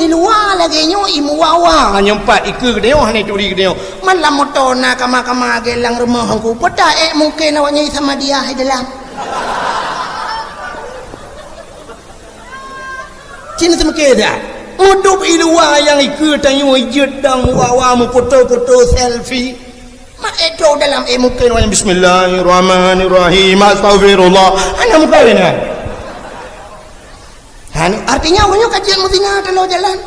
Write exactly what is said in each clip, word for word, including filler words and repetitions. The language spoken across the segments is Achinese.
Di luwa lagèe nyoe, i muwa-wa nyoe pat, i keue geutanyoe hana turi geutanyoe. Man lam moto na kama-kama lagèe lam rumoh Teungku. Peue ta ék mungken awaknyan i Samadiyah i dalam. Cit na seumike that. Meuduek i luwa nyang i keue tanyoe jeuet dang muwa-wa meufoto-foto selfie. Mak ék trok dalam, ék mungken awaknyan bismillahirrahmanirrahim, astaghfirullah. Hana mungken nyan. Hana, artinya awaknyan ka jeuet meuzina taloe jalan.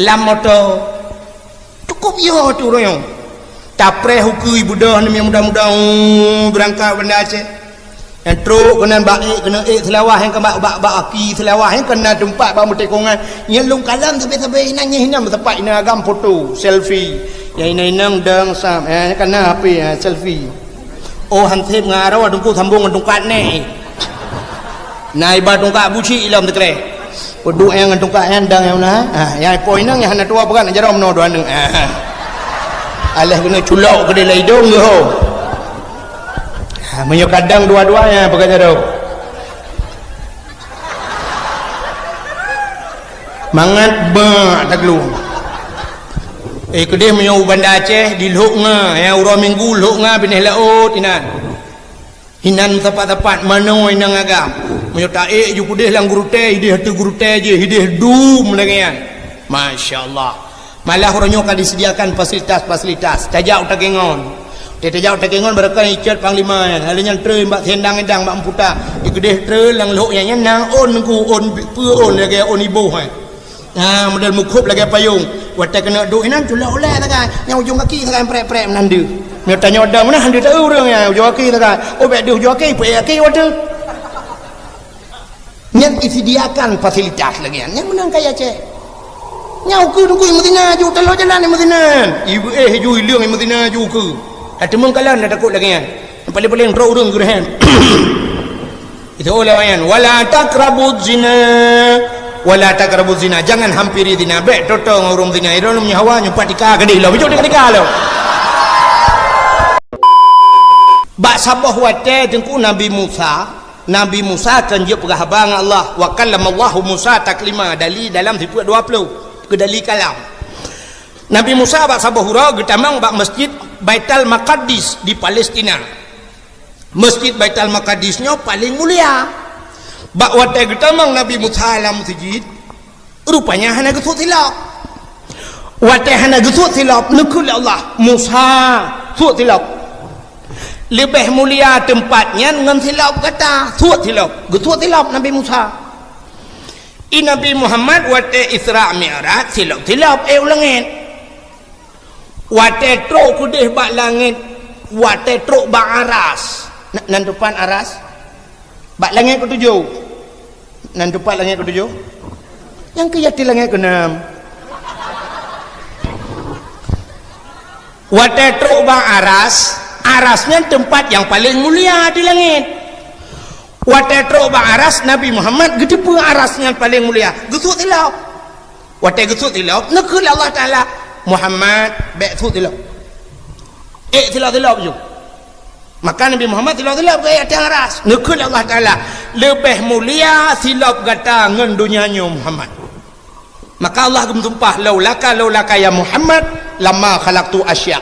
Lam moto. Cukup yo tu royong. Tapreh ukeue beudôh nyan muda-muda, uh, beurangkat Banda Aceh. Nyang trok keunan bak ék, keunan ék Seulawah nyang ka bak, bak, bak aki Seulawah nyang keunan teumpat bak meutekongan. Nyan lôn kalon sabe-sabe inan, nyan inan meusapat inan agam foto, selfie. Nyang inan-inan dang sam, eh, nyang kana H P, eh, selfie. Oh, hanseb ngon aroe Teungku sambong ngon tungkat nèh. Na iba tungkat buci ilom teukreh. Peuduek nyang ngon tungkat nyan dang nyang na. Ha, nyang ipo inong nyang hana tuwoe peugah na jaroe meunoe dua neuk. Ha. Alah guna culok keudeh lam idong geuh. Ha, meunyoe kadang dua-dua nyang peugah jaroe. Mangat bak taglung. Eh, keudeh meunyoe u Banda Aceh di Lhok Nga, nyang uroe Minggu Lhok Nga binéh laôt inan. Inan sapat-sapat manoe inong agam. Meunyoe taék ju keudeh lam gurutèe, ideh ateueh gurutèe jih, ideh dum lagèe nyan. Masya Allah. Malah uroe nyoe ka disediakan fasilitas-fasilitas. Tajak u Takengon. Tajak u Takengon barokon icet panglima nyan. Lalu nyan treun bak siendang-endang bak meuputa. Di keudeh treun lam lhok nyan, nyan na ôn ku, ôn peue ôn lagèe ôn iboh, eh. Ha, model meukhôb lagèe payông. Watèe keuneuk duek inan, culok ulèe sagai. Nyang ujông gaki sagai prek-prek meunan deuh. Meunyoe tanyoe dang meunan, han deuh taeu ureueng nyan, ujông gaki sagai. Oh, bèk deuh ujông gaki, peuék gaki watèe. Nyan disediakan fasilitas lagèe nyan. Nyan meunan kaya Aceh. Nyan ukeue Teungku i meuzina ju, taloe jalan i meuzina. Ibu éh ju ileueng i meuzina ju ukeue. Ateumeung kalon na takot lagèe nyan. Paléng-paléng droe ureueng geureuhem. Itu ulama nyan, "Wala taqrabuz zina, wala taqrabuz zina." Jangan hampiri zina. Bèk toe-toe ngon ureueng zina. Ilôn meunyoe hawa nyoe pat tika gadih lom. Icok tika lom. Bak saboh watèe Teungku Nabi Musa, Nabi Musa kan jeuet peugah haba ngon Allah. "Wa kallamallahu Musa taklima." Dali dalam sifeut dua ploh. Keu dali kalam. Nabi Musa bak saboh uroe geutamong bak Masjid Baitul Maqadis di Palestina. Masjid Baitul Maqadis nyoe paleng mulia. Bak watèe geutamong Nabi Musa lam meuseujid, rupanya hana geusuet silop. Watèe hana geusuet silop, neukheun lé Allah, "Musa, suet silop. Leubeh mulia teumpat nyan ngon silop gata, suet silop." Geusuet silop Nabi Musa. I Nabi Muhammad watèe Isra Mi'raj, silop-silop éh u langèt. Watèe trok keudeh bak langèt, watèe trok bak aras. Na-, nan teumpat aras? Bak langèt keutujoh. Nan teumpat langèt keutujoh? Nyang keu yatim langèt keunam. Watèe trok bak aras, aras nyan teumpat nyang paleng mulia di langèt. Watèe trok bak aras, Nabi Muhammad geuteupeue aras nyan paleng mulia. Geusuet silop. Watèe geusuet silop, neukheun lé Allah Taala, "Muhammad, bèk suet silop. Ék silop-silop ju." Maka Nabi Muhammad silop-silop geuék ateueh aras. Neukheun lé Allah Taala, "Leubeh mulia silop gata ngon donya nyoe, Muhammad." Maka Allah geumeusumpah, "Laulaka, laulaka ya Muhammad, lama khalaqtu asya."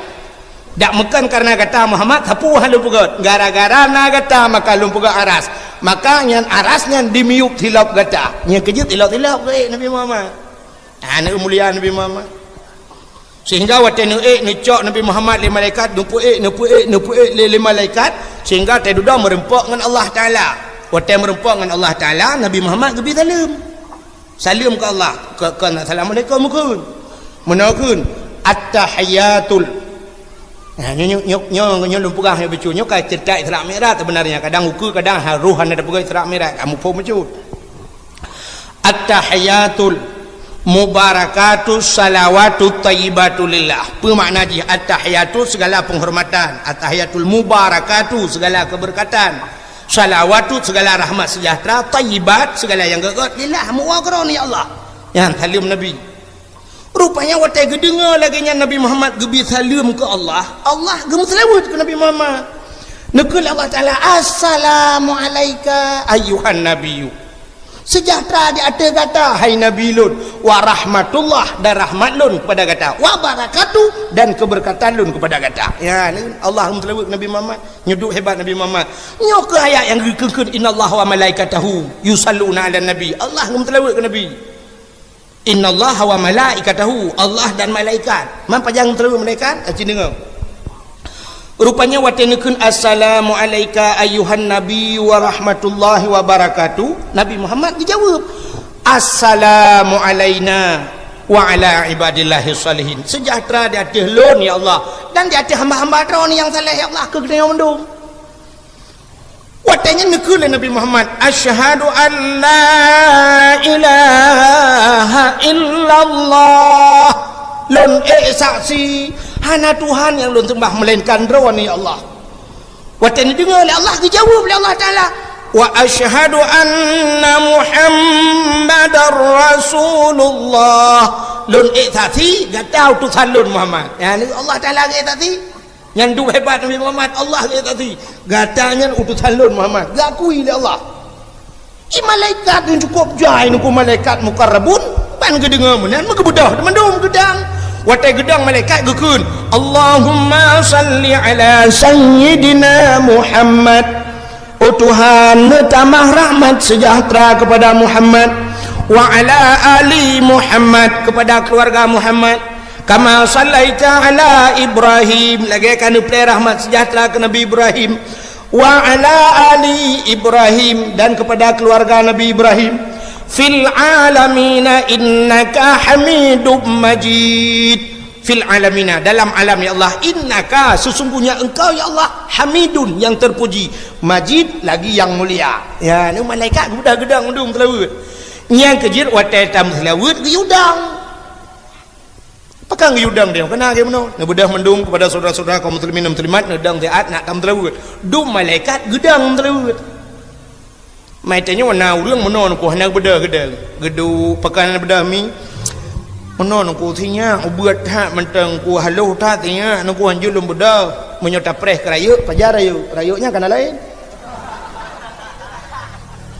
Dak meukon kareuna gata Muhammad, sapeue han lôn peugöt. Gara-gara na gata maka lôn peugöt aras. Maka nyan aras nyan dimiyueb silop gata. Nyan keuh jeuet silop-silop geuék Nabi Muhammad. Ha, aneuk mulia Nabi Muhammad. Sehingga watèe neuék, neucok Nabi Muhammad lé malaikat, neupeuék, neupeuék, neupeuék lé, lé malaikat, sehingga watèe dudoe meureumpok ngon Allah Taala. Watèe meureumpok ngon Allah Taala, Nabi Muhammad geubri saleuem. Saleuem keu Allah, keu, keu assalamualaikum kheun. Meunoe kheun, "At-tahiyyatul." Nah, nyoe, nyoe, nyoe, nyoe, nyoe lôn peugah nyoe bacut. Nyoe ka ceurita Isra Mi'raj sebenarnya. Kadang ukeue, kadang ha-, roh hana tapeugah Isra Mi'raj. Kamu phon bacut. "At-tahiyyatul mubarakatus salawatut thayyibatu lillah." Peue makna jih? At-tahiyatu segala penghormatan, at-tahiyatul mubarakatu segala keberkatan, salawatu segala rahmat sejahtera, thayyibat segala nyang gét-gét, lillah, meuwoe keu Droeneuh ya Allah. Nyan saleuem Nabi. Rupanya watèe geudeungoe lagèe nyan Nabi Muhammad geubri saleuem keu Allah, Allah geumeuseulaweuet keu Nabi Muhammad. Neukheun lé Allah Taala, "Assalamu alaika ayyuhan nabiyyu." Sejahtera di ateueh gata, hai Nabi lôn, wa rahmatullah, dan rahmat lôn kepada gata, wa barakatuh, dan keberkatan lôn kepada gata. Ya, ni Allah geumeuseulaweuet keu Nabi Muhammad. Nyoe duek hebat Nabi Muhammad. Nyoe keuh ayat nyang geukheun, "Innallaha wa malaikatahu yusalluna 'alan nabi." Allah geumeuseulaweuet keu Nabi. "Innallaha wa malaikatahu," Allah dan malaikat. Man pajan geumeuseulaweuet malaikat? Aci deungoe. Rupanya watée neukheun, "Assalamu alaika ayyuhan nabi wa rahmatullahi wa barakatuh," Nabi Muhammad geujaweueb, "Assalamu alaina wa ala ibadillahi shalihin." Sejahtera di ateueh lôn, ya Allah, dan di ateueh hamba-hamba droe nyang saleh, ya Allah, keu geutanyoe mandum. Watée nyan neukheun lé Nabi Muhammad, "Asyhadu an la ilaha illallah." Lôn ék saksi, hana Tuhan nyang lôn seumbah meulainkan Droeneuh, ya Allah. Watée neudeungoe lé Allah, geujaweueb lé Allah Taala, "Wa asyhadu anna Muhammadar Rasulullah." Lôn ék saksi, gata utosan lôn Muhammad. Ya, ni Allah Taala ék saksi. Nyan duek hebat Nabi Muhammad, Allah ék saksi. Gata nyan utosan lôn Muhammad, geukui lé Allah. Di malaikat nyang cukup jai, nungku malaikat mukarrabun, ban geudeungoe meunan, meugeubeudoh mandum geudang. Watée geudang malaikat geukheun, "Allahumma salli ala sayyidina Muhammad." Oh Tuhan, neutamah rahmat sejahtera kepada Muhammad, wa ala ali Muhammad, kepada keluarga Muhammad, kama sallaita ala Ibrahim, lagée ka neuplée rahmat sejahtera keu Nabi Ibrahim, wa ala ali Ibrahim, dan kepada keluarga Nabi Ibrahim, fil alamina innaka Hamidum Majid. Fil alamina, dalam alam, ya Allah, innaka, sesungguhnya Engkau, ya Allah, Hamidun, yang terpuji, Majid, lagi yang mulia. Ya, ni malaikat geudah-geudah mandum seulaweuet. Nyang keujeuet watée tameuseulaweuet geuyue dang. Pakon geuyue dang dia? Keunan lagée meunoe. Neubeudoh mandum kepada saudara-saudara kaum muslimin dan muslimat, neudang siat nak tameuseulaweuet. Dum malaikat geudang seulaweuet. Mai tanyoe na ureuëng meunoe nungku hana beudôh geudang. Geuduek pakon hana beudôh mi. Meunoe nungku sinyak ubeut that mantong ku haloh that sinyak nungku hanjeuet lôn beudôh. Meunyoe tapreh keu rayeuk, pajan rayeuk. Rayeuk nyan kana laén.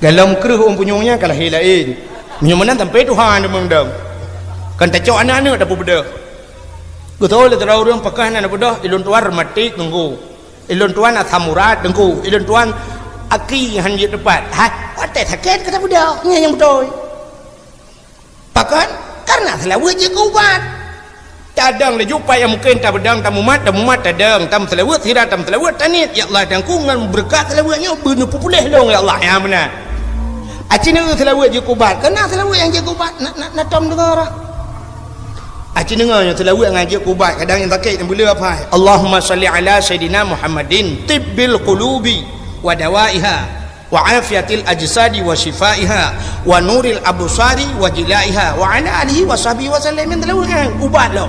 Galom kreueh ôn punyueng nyan ka lahé laén. Meunyoe meunan sampai tuha neu meudong. Kan tacok aneuk-aneuk tapeubeudôh. Geutôi lé sidroe ureuëng pakon hana beudôh, ilôn tuan rematik nungku. Ilôn tuan asam urat nungku. Ilôn tuan aki han jeuet teupat. Hai, watée sakét ka tabeudôh. Nyan nyang beutôi. Pakon? Karena seulaweuet jeuet keu ubat. Tadong laju pat nyang mungken tabeudong, tamumat, tamumat, tadong, tameuseulaweuet, sira tameuseulaweuet, taniet, "Ya Allah, dangku ngon beureukat seulaweuet nyoe beuneupeupuléh lôn, ya Allah." Ya, meunan. Aci neu seulaweuet jeuet keu ubat. Karena seulaweuet nyang jeuet keu ubat, na, na, na tom deungoe rah. Aci deungoe nyoe seulaweuet nyang jeuet keu ubat, kadang nyang sakét nyang beuleueh apai. Allahumma salli ala sayyidina Muhammadin tibbil qulubi wa dawaiha wa afiyatil ajsadi wa syifaiha wa nuril absari wa jilaiha wa ala alihi wa sahbihi wa sallam. Nyang seulaweuet nyan ubat lom.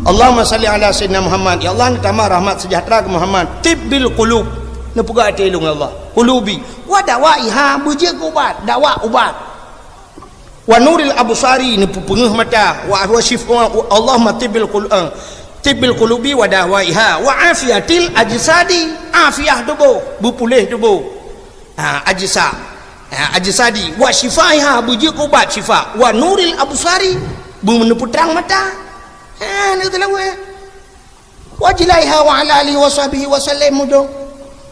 Allahumma salli ala sayyidina Muhammad. Ya Allah, neutamah rahmat sejahtera keu Muhammad. Tibbil qulub. Neupeugah até lôn, ya Allah. Qulubi. Wa dawaiha, beujeuet keu ubat. Dawa ubat. Wa nuril absari, neupeupeungeuh mata. Wa, wa syif-, wa, Allahumma tibbil qul-, eh, tibbil qulubi wa dawaiha. Wa afiyatil ajsadi, afiah tuboh, beupuléh tuboh. Ha, ajsa. Ha, ajsadi. Wa syifaiha, beujeuet keu ubat syifa. Wa nuril absari, beuneupeutrang mata. Ha, neu seulaweuet. Wa jilaiha wa ala alihi wa sahbihi wa sallam mudong.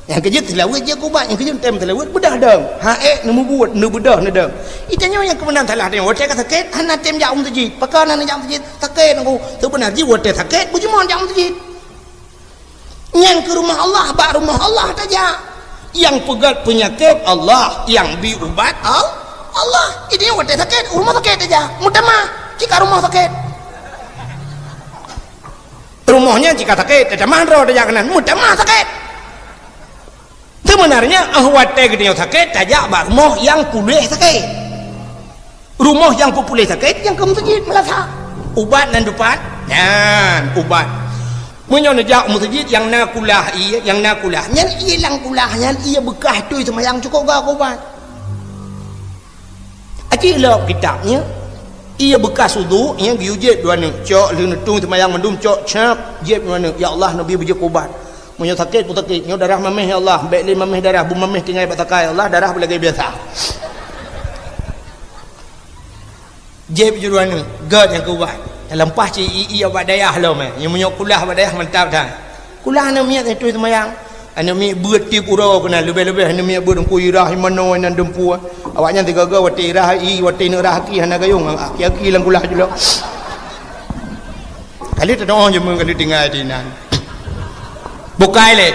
Nyang keujeuet seulaweuet jeuet keu ubat, nyang keujeuet tem seulaweuet beudoh dong. Ha ék neumubuet, neubeudôh neudong. Itanyoe nyang keumeunan salah tanyoe. Watée ka sakét, hana tem jak u meuseujid. Pakon hana jak u meuseujid? Sakét nungku. Seubeuna jih watée sakét, beujeumoe jak u meuseujid. Nyan keu rumoh Allah, bak rumoh Allah tajak. Nyang peugét peunyakét Allah, nyang bi ubat Al-, Allah. Jadi watée sakét, rumoh sakét tajak. Meutamah, cit ka rumoh sakét. Rumoh nyan cit ka sakét, tatamah droe tajak keunan, meutamah sakét. Seubeunarnya, óh watée geutanyoe sakét, tajak bak rumoh nyang puléh sakét. Rumoh nyang peupuléh sakét, nyang keu meuseujid meulasa. Ubat nan dupat, nyan ubat. Meunyoe neujak u meuseujid nyang na kulah ié, nyang na kulah, nyan ié lam kulah, nyan ié beukah tui seumayang cukôp gak ubat. Aci lom kitab nyan, ié beukah udhu, nyan geuyue jieb dua neuk, cok lheueh neutui seumayang mandum, cok cap, jieb dua neuk, "Ya Allah, neubi beujeuet keu ubat." Meunyoe sakét, peusakét. Nyoe darah maméh, ya Allah. Bék lé maméh darah. Beumaméh tinggai bak takai, ya Allah. Darah beulagée biasa. Jép juru aneuk, gét nyang keu ubat. Teuleumah cit i-i bak dayah lom, eh. Nyang meunyoe kulah bak dayah mantap that. Kulah aneuk miet itu seumayang. Aneuk miet beuet tiep uroe keunan, leubeh-leubeh aneuk miet beuet Teungku Irah, Imanoe, inan Dumpu. Awaknyan sigoe-goe watèe Irah i, watèe neuk rah aki hana gayông, aki-aki lam kulah jilok. Kali teudoh jeumeu kali tinggai di inan. Bukai lé.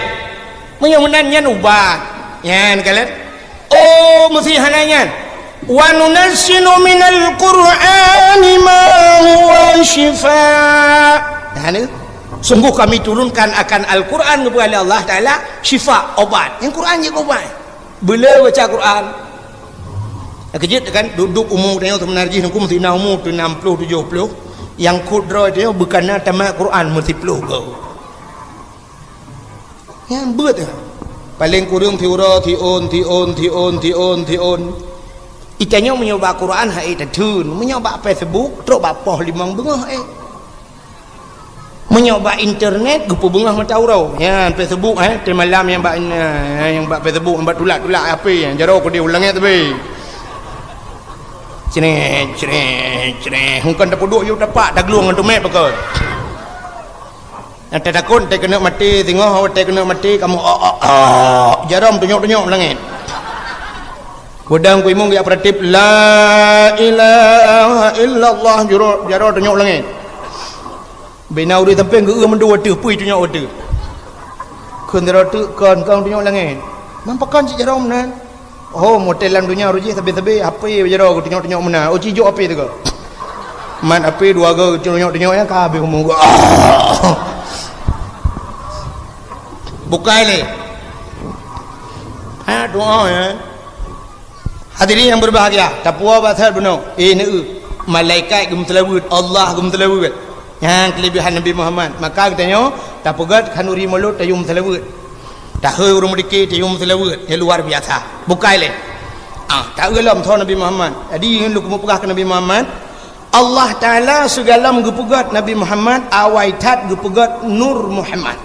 Meunyoe meunan nyan ubat. Nyan kalon. Oh, meusti hana nyan. "Wa nunazzilu minal Qur'ani ma huwa syifa." Nah, ni. Sungguh Kami turunkan akan Al-Quran kepada Allah Ta'ala syifa, obat. Yang Quran je obat. Bila baca Quran. Keujeuet kan, duduk umu tanyoe sebenarnya jih nungku meusti na umu tu enam puluh, tujuh puluh. Yang kudroe tanyoe bukan na tamat Quran meusti ploh go. Nyan beuet. Paléng kureueng siuroe, siôn, siôn, siôn, siôn, siôn. Itanyoe meunyoe bak Quran hai tatheun, meunyoe bak Facebook trok bak poh limong beungoh, eh. Meunyoe bak internet geupeubeungoh mata uroe. Nyan Facebook, eh, teumalam nyang bak, eh, nyang bak Facebook, nyang bak tulak-tulak H P, jaroe keudéh u langét teubi. Cret, cret, cret. Hungkon tapeuduek yue tapak, taglueng ngon teumé pakon. Nyang tatakot teukeunok maté, singoh watèe keuneuk maté, kamoe, "Oh, oh, oh." Jaroe tunyok-tunyok langét. Beudang kuimong geujak peuratéb, "La ilaha illallah," jaroe, jaroe tunyok langét. Bina ureueng sampéng geu-eu mandum watèe, pui tunyok watèe. Kheun jaroe teuk kon, kon tunyok langét. Man pakon cit jaroe meunan? Oh, motel lam donya rujih sabe-sabe, H P jaroe geutunyok-tunyok meunan. Oh, cijok H P teuka. Man H P dua go geutunyok-tunyok nyang ka habéh umur. Bukai lé. Ha, doa, ya. Hadirin yang berbahagia, tapuwoe bak that bunoe. Eh, neu. Malaikat geumeuseulaweuet, Allah geumeuseulaweuet. Nyan keulebihan Nabi Muhammad. Maka geutanyoe tapeugét khanuri mulod tayue meuseulaweuet. Tahôi ureueng meudike tayue meuseulaweuet nyang luar biasa. Bukai lé. Ah, taeu lom tho Nabi Muhammad. Jadi ngon lôn keumeung peugah keu Nabi Muhammad, Allah Taala sigohlom geupeugét Nabi Muhammad awai that geupeugét Nur Muhammad.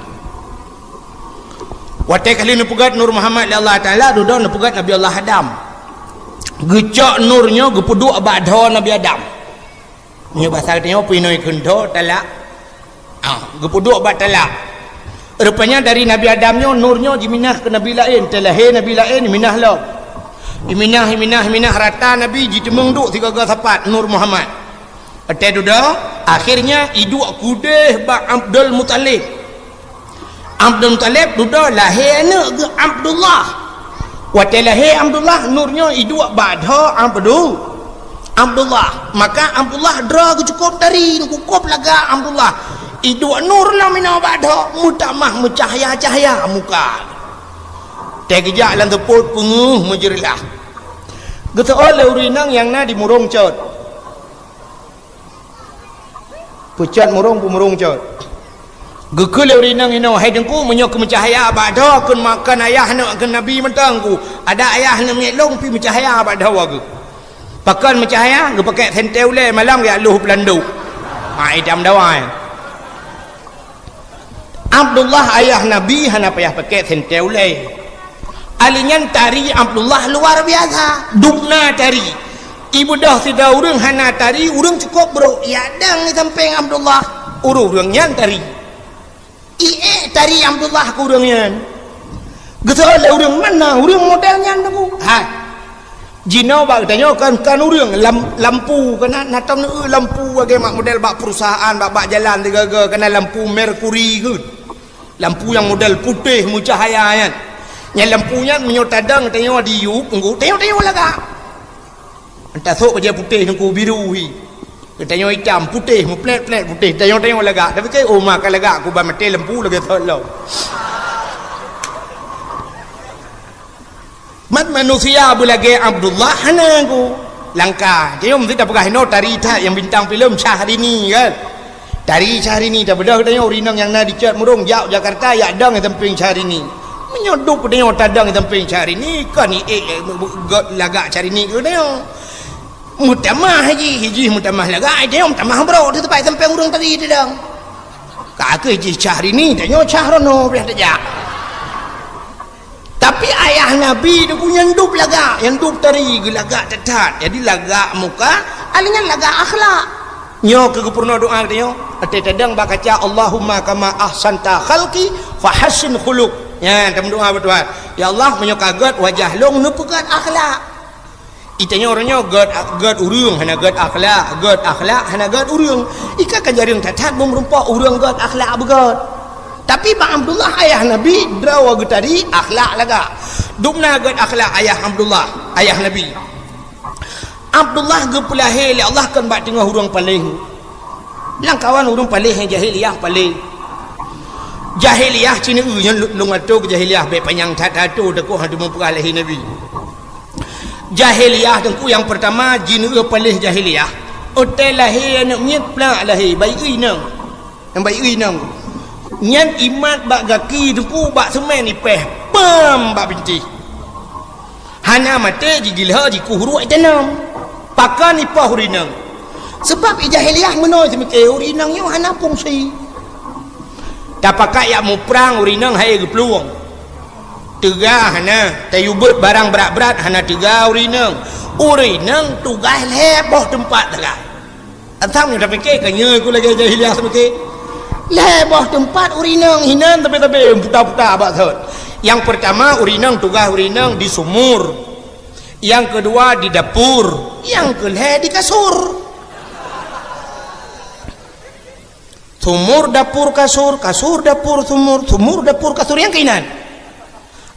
Watée ka lheueh neupeugét Nur Muhammad lé Allah Taala, dudoe neupeugét Nabi Allah Adam. Geucok nur nyoe geupeuduek bak dhoe Nabi Adam. Meunyoe basa geutanyoe pih inong kheun dhoe talak. Ah, geupeuduek bak talak. Rupanya dari Nabi Adam nyoe nur nyoe jiminah keu nabi laén, teulahé nabi laén jiminah lom. Jiminah, jiminah, jiminah rata nabi jiteumeung duek sigoe-goe sapat Nur Muhammad. Watée dudoe, akhirnya iduek keudeh bak Abdul Muthalib. Abdul Muthalib dudoe lahé aneuëk geuh Abdullah. Watée lahé Abdullah, nur nyoe iduek bak dhoe Abdu-, Abdullah. Maka Abdullah droe geuh cukôp tari, cukôp lagak Abdullah. Iduek nur lom inoe bak dhoe, meutamah meucahya-cahya muka. Tée geujak lam seupôt peungeuh meujeureulah. Geuseuôt lé ureuëng inong nyang na di Murong Cot. Peucot murong, peumurong cot. Geukheun lé ureuëng inong inoe, "Hai Teungku, meunyoe keu meucahya bak dhoe kheun ma-, kon ayah aneuëk kheun nabi mantong ku. Adak ayah aneuëk miet lôn pih meucahya bak dhoe geuh." Pakon meucahya? Geupakék sentée ulée malam geujak lôh peulandok. Ha, itam dawai. Abdullah ayah Nabi hana payah pakék sentée ulée. Ali nyan tari Abdullah luar biasa. Dubna tari. Ibeudôh sidroe ureuëng hana tari, ureuëng cukôp brok. Yak dang di sampéng Abdullah. Ureuëng-ureuëng nyan tari. Iék tari Abdullah keu ureuëng nyan. Geuseuôt lé ureuëng, "Mana ureuëng model nyan, Teungku?" Hai. Jinoe bak geutanyoe kan, kan ureuëng lam-, lampu, kana na tom neu lampu lagée mak model bak perusahaan, bak, bak jalan sigoe-goe, kana lampu merkuri geuh. Lampu nyang model putéh meucahya nyan. Nyang lampu nyan meunyoe tadong tanyoe di yup, ngu, tanyoe-tanyoe lagak. Entah sok bajée putéh nungku biru hi. Tanyoe itam, putéh, meuplét-plét putéh, tanyoe-tanyoe lagak. Tapi keu oma ka lagak, kuban maté lampu lagée thot lom. Mat manusia beulagée Abdullah hana ku langkah. Jiyum sita peugah inoe tari that nyang bintang filem Syahrini kan. Tari Syahrini tabeudôh geutanyoe ureuëng inong nyang na di Cot Murong jak Jakarta yak dong di sampéng Syahrini. Meunyoe duek geutanyoe tadong di sampéng Syahrini kon iék lagak Syahrini geutanyoe. Meutamah jih, jih meutamah lagak, geutanyoe meutamah brok di teumpat sampéng ureuëng tadi tadong. Ka keuh jih Syahrini tanyoe Syahrono piah tajak. Tapi ayah Nabi tu nyan dub lagak, nyang dub tari geulagak that-that. Jadi lagak muka, Alèh nyan lagak akhlak. Nyoe keuh geupeurunoe doa geutanyoe. Watèe tadong bak kaca, "Allahumma kama ahsanta khalqi fahassin khuluq." Nyan tameudoa bak Tuhan. "Ya Allah, meunyoe ka gèt wajah lôn, neupeugèt akhlak." Itanyoe uroe nyoe gèt, gèt ureueng hana gèt akhlak, gèt akhlak hana gèt ureueng. Ikan ka jareueng that-that meureumpok ureueng gèt akhlak beugèt. Tapi bak Abdullah ayah Nabi, droe geutadi akhlak lagak. Dubna gèt akhlak ayah Abdullah, ayah Nabi. Abdullah geupeulahé lé Allah kon bak teungoh ureueng paléh. Lamkawan ureueng paléh nyang jahiliyah paléh. Jahiliyah cit nyoe nyan lu-, lôn atô keu jahiliyah bèk panyang that-that atô takot hana teumeupeugah lahé Nabi. Jahiliyah teungku nyang peurtama jih nyoe paléh jahiliyah. Watèe lahé aneuk miet plak lahé, bayeue inong. Nyang bayeue inong. Nyan imat bak gaki teungku bak seumén ipèh, pam bak bintéh. Hana maté jigilho jikuh ruek itanom. Pakon ipoh ureueng inong? Sabab i jahiliyah meunoe seumiké ureueng inong nyoe hana fungsi. Tapakat jak muprang ureueng inong hai geuplueng. Teuga hana, tayue beuet barang brat-brat hana teuga ureueng inong. Ureueng inong tugaih lhèe boh teumpat sagai. Asam nyoe tapike ka nyoe ku lagèe jahiliyah seumike. Lhèe boh teumpat ureueng inong hinan tabe-tabe puta-puta bak thot. Nyang peurtama ureueng inong tugaih ureueng inong di sumur. Nyang keudua di dapur, nyang keulhèe di kasur. Sumur dapur kasur, kasur dapur sumur, sumur dapur kasur nyang keuinan.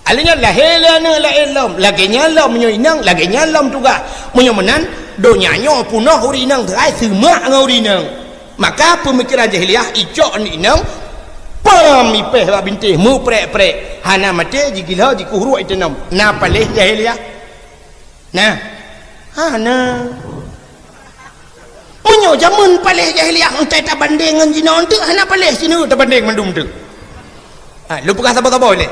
Alèh nyan lahé lé aneuk laén lom, lagèe nyan lom meunyoe inong, lagèe nyan lom tugaih. Meunyoe meunan, donya nyoe peunoh ureueng inong teuai seumak ngon ureueng inong. Maka peumikeran jahiliyah icok aneuk inong, pam ipèh bak bintéh meuprek-prek, hana maté jigilho jikuh ruek itanom. Na paléh jahiliyah? Na? Hana. Meunyoe jameun paléh jahiliyah enteuk tabandeng ngon jinoe enteuk hana paléh sineuk tabandeng mandum enteuk. Ha, lôn peugah saboh-saboh lé.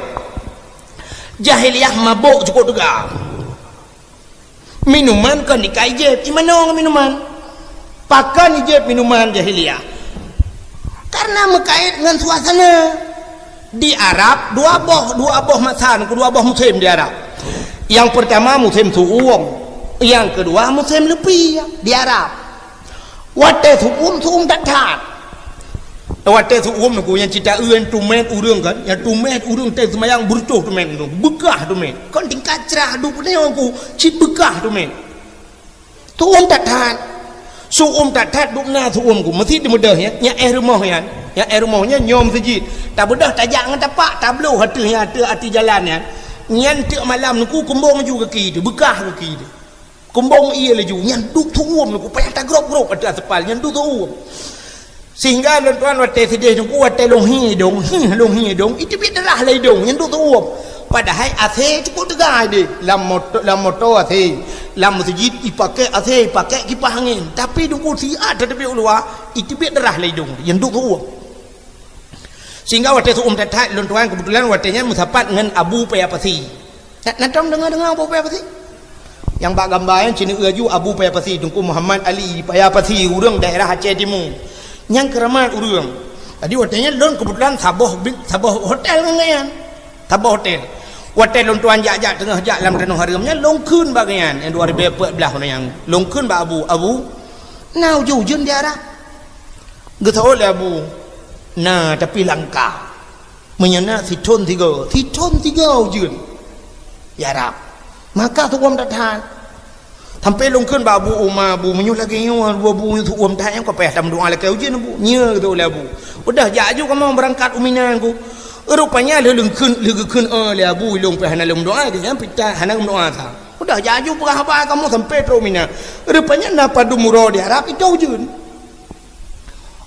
Jahiliyah mabök cukôp teuga. Minuman kon ikai jép, imanoe ngon minuman. Pakon ijép minuman jahiliyah? Karena meukait ngon suasana. Di Arab dua boh, dua boh masa, dua boh musém di Arab. Nyang peurtama musém su'um, nyang keudua musém leupie di Arab. Watèe su'um, su'um that-that. Watèe su'um nyoe nyang cit taeu nyan tumét ureueng kan, nyan tumét ureueng teuh seumayang beureutoh tumét nyoe, beukah tumét. Kon tingkat crah duek nyoe ku cit beukah tumét. Su'um that-that. Su'um that-that dubna su'um ku. Meusi teumeudeh nyan, nyan éh rumoh nyan. Nyan éh rumoh nyan nyoe meuseujid. Tabeudôh tajak ngon tapak, tabloh ateueh nyan, ateueh ateueh jalan nyan. Nyan teuk malam nyoe ku kumbong laju gaki teuh, beukah gaki teuh. Kumbong ie laju, nyan duek su'um nyoe ku payah tagrôp-grôp ateueh aspal, nyan duek su'um. Sehingga lôn tuan watèe sideh teungku watèe lôn hi idông, hi lôn hi idông, iteubiet darah lam idông, nyan duek su'um. Padahai AC cukôp teuga deh, lam moto, lam moto AC, lam meuseujid ipakè AC, ipakè kipah angén. Tapi teungku siat tateubiet u luwa, iteubiet darah lam idông, nyan duek su'um. Sehingga watèe su'um that-that lôn tuan keubeutulan watèe nyan meusapat ngon Abu Paya Pasi. Na, na tom deungoe-deungoe Abu Paya Pasi? Nyang bak gamba nyan cit nyoe laju Abu Paya Pasi, Teungku Muhammad Ali Paya Pasi, ureueng daerah Aceh Timu. Nyang keuramat ureueng. Jadi watèe nyan lôn keubeutulan saboh bi-, saboh hotel ngon gobnyan. Saboh hotel. Watèe lôn tuan jak-jak teungoh jak lam tanoh hareuem nyan lôn kheun bak gobnyan, nyang dua ribu empat belas nyan. Lôn kheun bak Abu, "Abu, na ujeuen-ujeuen di Arab?" Geuseuôt lé Abu, "Na, tapi langka." Meunyoe na sithon tiga, sithon tiga ujeuen. Ya Rab, maka su'um that-that. Sampoe lôn kheun bak Abu Uma, "Abu, meunyoe lagèe nyoe, Abu, su'um that nyan ka payah tameudoa lakèe ujeuen, Abu." "Nyo," geutôk lé Abu. "Udah jak aju kamoe beurangkat u Mina, Abu." Rupanya lheuh lôn kheun, lheuh geukheun, "Oh, lé Abu, ilôn pih hana lôn meudoa, geuhnyan pih hana lôn meudoa sa." Udah jak aju peugah haba kamoe sampoe trôk u Mina. Rupanya na padum uroe di Arab, itôh ujeuen.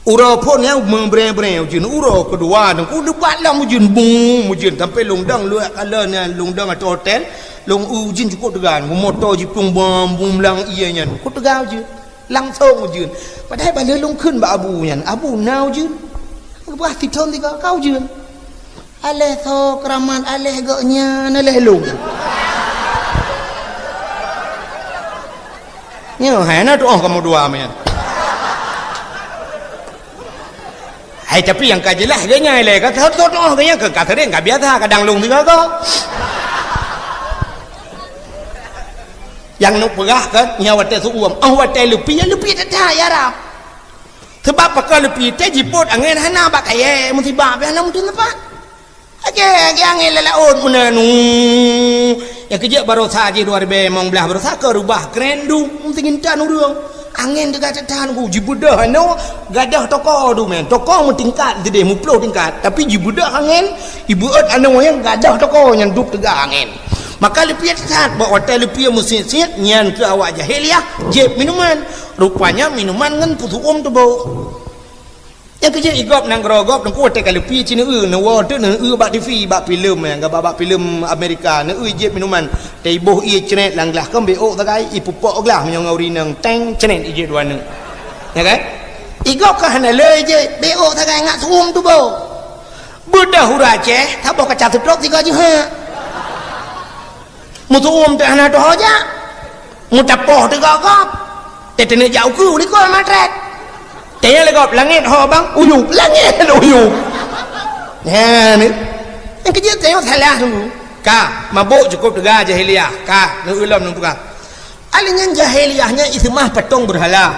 Uroe phôn nyan meubrèe-brèe ujeuen, uroe keudua nyan ku leubak lom ujeuen, bum, ujeuen sampoe lôn dong luwah kala nyan lôn dong ateueh hotel, lôn ujeuen cukôp teuga, moto jiplueng bom, bum lam ie nyan, ku teuga ujeuen, langsong ujeuen. Padahai ban lheuh lôn kheun bak Abu nyan, "Abu, na ujeuen?" Geupeugah sithon tiga, "Ka ujeuen." Aléh soe keuramat, aléh gobnyan, aléh lôn. Nyoe hai na tuoh kamoe dua meunan. Hai, tapi nyang ka jeulaih gobnyan lé, ka tuoh-tuoh gobnyan ka, ka sering, ka biasa, kadang lôn sigoe-goe. Nyang neupeugah kan, nyan watèe seuuem. Oh, watèe leupie, ya leupie that-that, ya Rab. Sabab pakon leupie teuh jipôt angén hana bak kayèe, musibah pih hana meuteumpat. Aja, aja angén lam laôt meunan. Nyang keujeuet baroesa jih dua ribèe limong blah baroesa ka reubah kren duek, meuteungintan ureueng. Angén teuga that-that, jibeudôh anoe, gadôh toko dumèe. Toko meutingkat sideh, meuploh tingkat. Tapi jibeudôh angén, jibeuet anoe nyang gadôh toko nyan duek teuga angén. Maka leupie that-that, bak watèe leupie meusiet-siet, nyan keuh awak jahiliyah, jieb minuman. Rupanya minuman ngon peuseuuem teuboh. Nyang keujeuet igop nanggroe gob teungku watèe ka leupie ci neueu, neuwoe teuk neueu bak T V, bak filem, nyang gaba bak filem Amerika, neueu jieb minuman. Teuboh ié cret lam glah, kon beuôk sagai, ipeupok glah meunyoe ngon ureueng inong, teng, cret ijieb dua neuk. Ya kan? Igop ka hana le ijieb, beuôk sagai ngat seuuem teuboh. Beudôh ureueng Aceh, saboh kaca seutrok sigoe jeuhet. Meuseuuem teuh hana teuho jak. Meutapoh teuh gob-gob. Teuteuneuh jak ukeue likot matrek. Tanya lé gob, langét ho bang? Uyueb. Langét uyueb. Nyan ni. Nyang keujeuet tanyoe salah teungku. Ka, mabök cukôp teuga jahiliyah. Ka, neueu lom neupeugah. Akhé nyan jahiliyah nyan iseumah patong beurhala.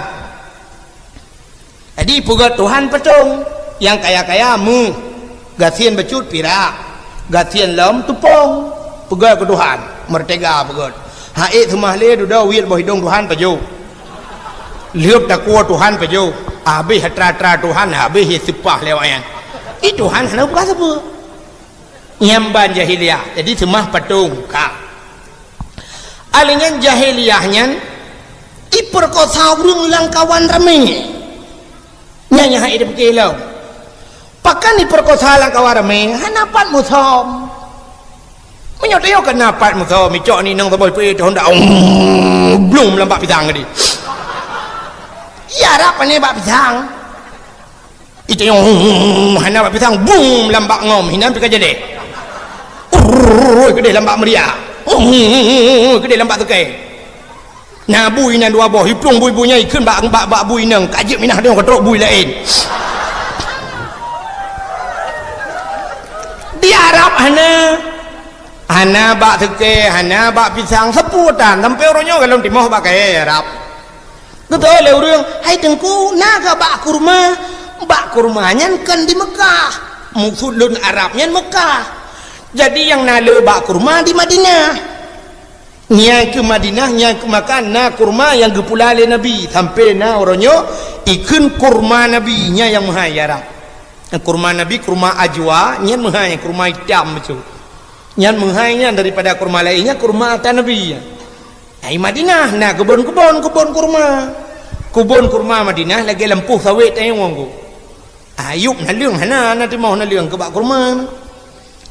Jadi peugöt Tuhan patong, nyang kaya-kaya méuh, gasien bacut pirak, gasien lom teupông, peugöt keu Tuhan, meurtega peugöt. Ha'ék seumah lé dudoe wiet boh idông Tuhan pajoh. Lheueh takue Tuhan pajoh, habéh atra-atra Tuhan, habéh ié seupah lé awaknyan. Ih, Tuhan hana peugah sapeue. Nyan ban jahiliyah, jadi seumah patong ka. Akhé nyan jahiliyah nyan ipeurkosa ureueng lam kawan ramé. Nyan nyang hana ipike lom. Pakon ipeurkosa lam kawan ramé, hana pat musöm. Meunyoe tanyoe ka na pat musöm, icok ni nang saboh ipeuék honda, blum lam bak pisang tadi. Ya, rab pane bak pisang. Itanyoe, hana bak pisang, bum lam bak ngom, hinan pih ka jadeh. Urrrr, keudeh lam bak meuria. Urrrr, keudeh lam bak teukai. Na bui inan dua boh, iplueng bui-bui nyan ikheun bak, bak, bak bui inong, ka jeuet minah tanyoe ka trok bui laén. Di Arab hana. Hana bak teukai, hana bak pisang, sapeue tan, sampoe uroe nyoe golom timoh bak kayèe Arab. Geutanyong lé ureueng, "Hai Teungku, na kah bak kurma?" Bak kurma nyan kon di Meukah. Maksud lôn Arab nyan Meukah. Jadi nyang na le bak kurma di Madinah. Nyan keuh Madinah, nyan keuh Meukah na kurma nyang geupula lé Nabi. Sampoe na uroe nyoe ikheun kurma Nabi, nyan nyang meuhai Arab. Kurma Nabi, kurma ajwa, nyan meuhai, kurma itam bacut. Nyan meuhai nyan daripada kurma laén, nyan kurma ata Nabi. Ai Madinah na keubon-keubon, keubon kurma. Keubon kurma Madinah lagèe lampôh sawét tanyoe ngon geuh. Ayub naleueng hana, na timoh naleueng keu bak kurma.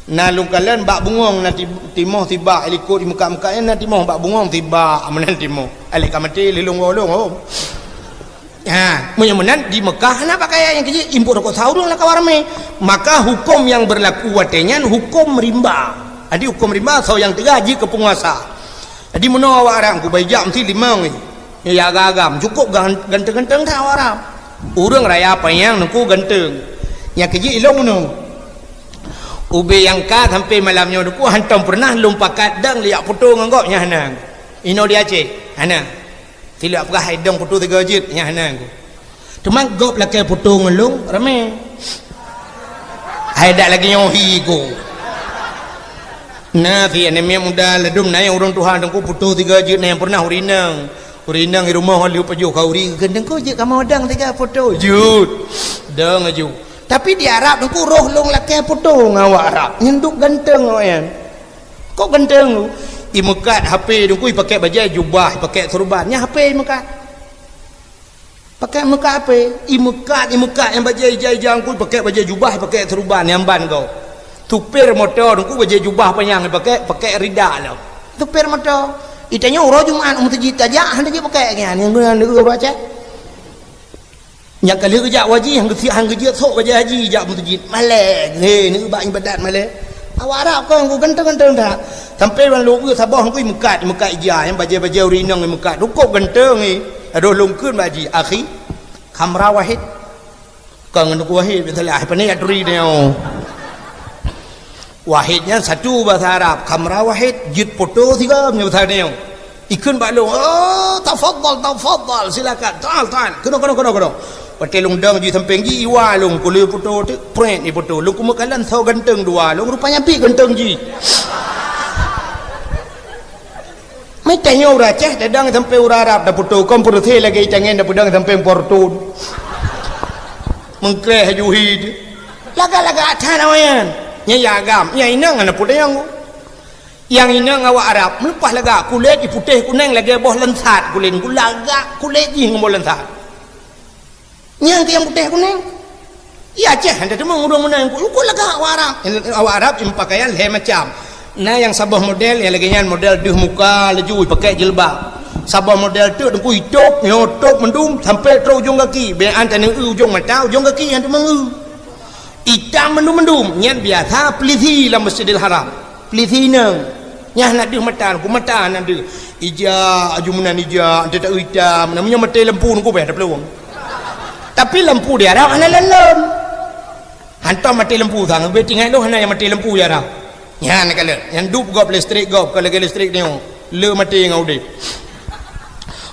Na lôn kalon bak bungöng na ti-, timoh sibak, i likot i Meukah-Meukah nyan na timoh bak bungöng sibak, meunan timoh. Alèh ka maté lé lôn woe lôn, oh. Ha, meunyoe meunan di Meukah hana pakaian nyang keu jih, impôt rukok sa ureueng lam kawan ramé. Maka huköm nyang beurlaku watèe nyan huköm rimba. Jadi huköm rimba soe nyang teuga jih keu peunguasa. Jadi meunoe awak Arab, kubai jak meusti limong nyoe. Nyoe ya agam-agam, cukôp gan-, ganteng-ganteng that awak Arab. Ureueng raya panyang nungku ganteng. Nyang keu jih ilong meunoe. Ubé nyang ka sampoe malam nyoe nungku hantom peureunah lôn pakat dang liak foto ngon gobnyan hana. Inoe di Aceh, hana. Silap peugah hai dong foto tiga jeuet, nyan hana ku. Teuma gob lakèe foto ngon lôn, ramé. Hai dak lagèe nyoe hi ku. Na si aneuk miet muda ladôm na nyang ureueng tuha dong ku foto tiga jeuet na nyang peureunah ureueng inong. Ureueng inong di rumoh lheueh pajoh khauri, "Geudeung ku jeuet kamoe dong tiga foto." Jeuet. Dong aju. Tapi di Arab dong ku roh lôn lakèe foto ngon awak Arab. Nyan duek ganteng awaknyan. Kok ganteng tu? Imeukat H P dong ku, ipakèk bajèe jubah, ipakèk seureuban. Nyan H P imeukat. Pakèk meukat H P, imeukat, imeukat nyang bajèe ija-ija dong ku, ipakèk bajèe jubah, ipakèk seureuban nyang ban gob. Supir moto dong ku bajèe jubah panyang ipakèk, pakèk rida lom. Supir moto. Itanyoe uroe Jumat u meuseujid tajak, han tajak pakèk nyan, nyang guna neu uroe Aceh. Nyang ka lheueh geujak u haji, han geusiek, han geujeuet sôk bajèe haji jak meuseujid. Malèe, he, neueu bak iébadat malèe. Awak Arab kon ganteng-ganteng that. Sampoe ban lôn eu saboh ngui meukat, meukat ija, nyang bajèe-bajèe ureueng inong meukat. Cukôp ganteng, he. Adoh lôn kheun bak jih, "Akhi, khamra wahid." Kon ngon Teungku Wahid, biasalah, pane aturi nyoe. Wahid nyan satu bahasa Arab, khamra wahid, jeuet foto sigoe nyoe bahasa nyoe. Ikheun bak lôn, "Oh, tafadhal, tafadhal, silakan. Ta'al, ta'al. Keunoe, keunoe, keunoe, keunoe." Watèe lôn dong jih sampéng jih, iwa lôn, kulét poto teuk, prét ipoto. Lôn kumeukalan soe ganteng dua, lôn rupanya pih ganteng jih. Meutanyoe ureueng Aceh, tadong sampéng ureueng Arab, tapoto kon peureusé lagèe itangen, tapeudong sampéng portun. Meungkreh haju hi teuh. Lagak-lagak that awaknyan. Nyan ya agam, nyang inong hana peudong. Nyang inong awak Arab, meuleupah lagak, kulét iputéh kunéng lagèe boh lansat kulét, lagak kulét jih ngon boh lansat. Nyang keu nyang putéh kunéng. Ya Aceh, hana teumong ureueng meunan, ku, ku lagak awak Arab. Awak Arab ipakaian lhèe macam. Na nyang saboh model, nyang lagèe nyan model deuh muka laju ipakèk jilbab. Saboh model teuk teungku itôb, nyoe tôb mandum sampai trôk ujong gaki. Bèk an taneuk eu ujong mata, ujong gaki nyang teumong eu. Itam mandum-mandum, nyan biasa peulisi lam Masjidil Haram. Peulisi inong. Nyan hana deuh mata, ku mata hana deuh. Ija, aju meunan ija, ante tak itam. Namanya maté lampu nungku beh, ada peluang. Tapi lampu di Arab hana lon-lon. Hantom maté lampu sang, beh tinggai tu hana yang maté lampu di Arab. Nyan kalau, yang dup gop listrik gop, kalau lagi listrik ni, le maté dengan udip.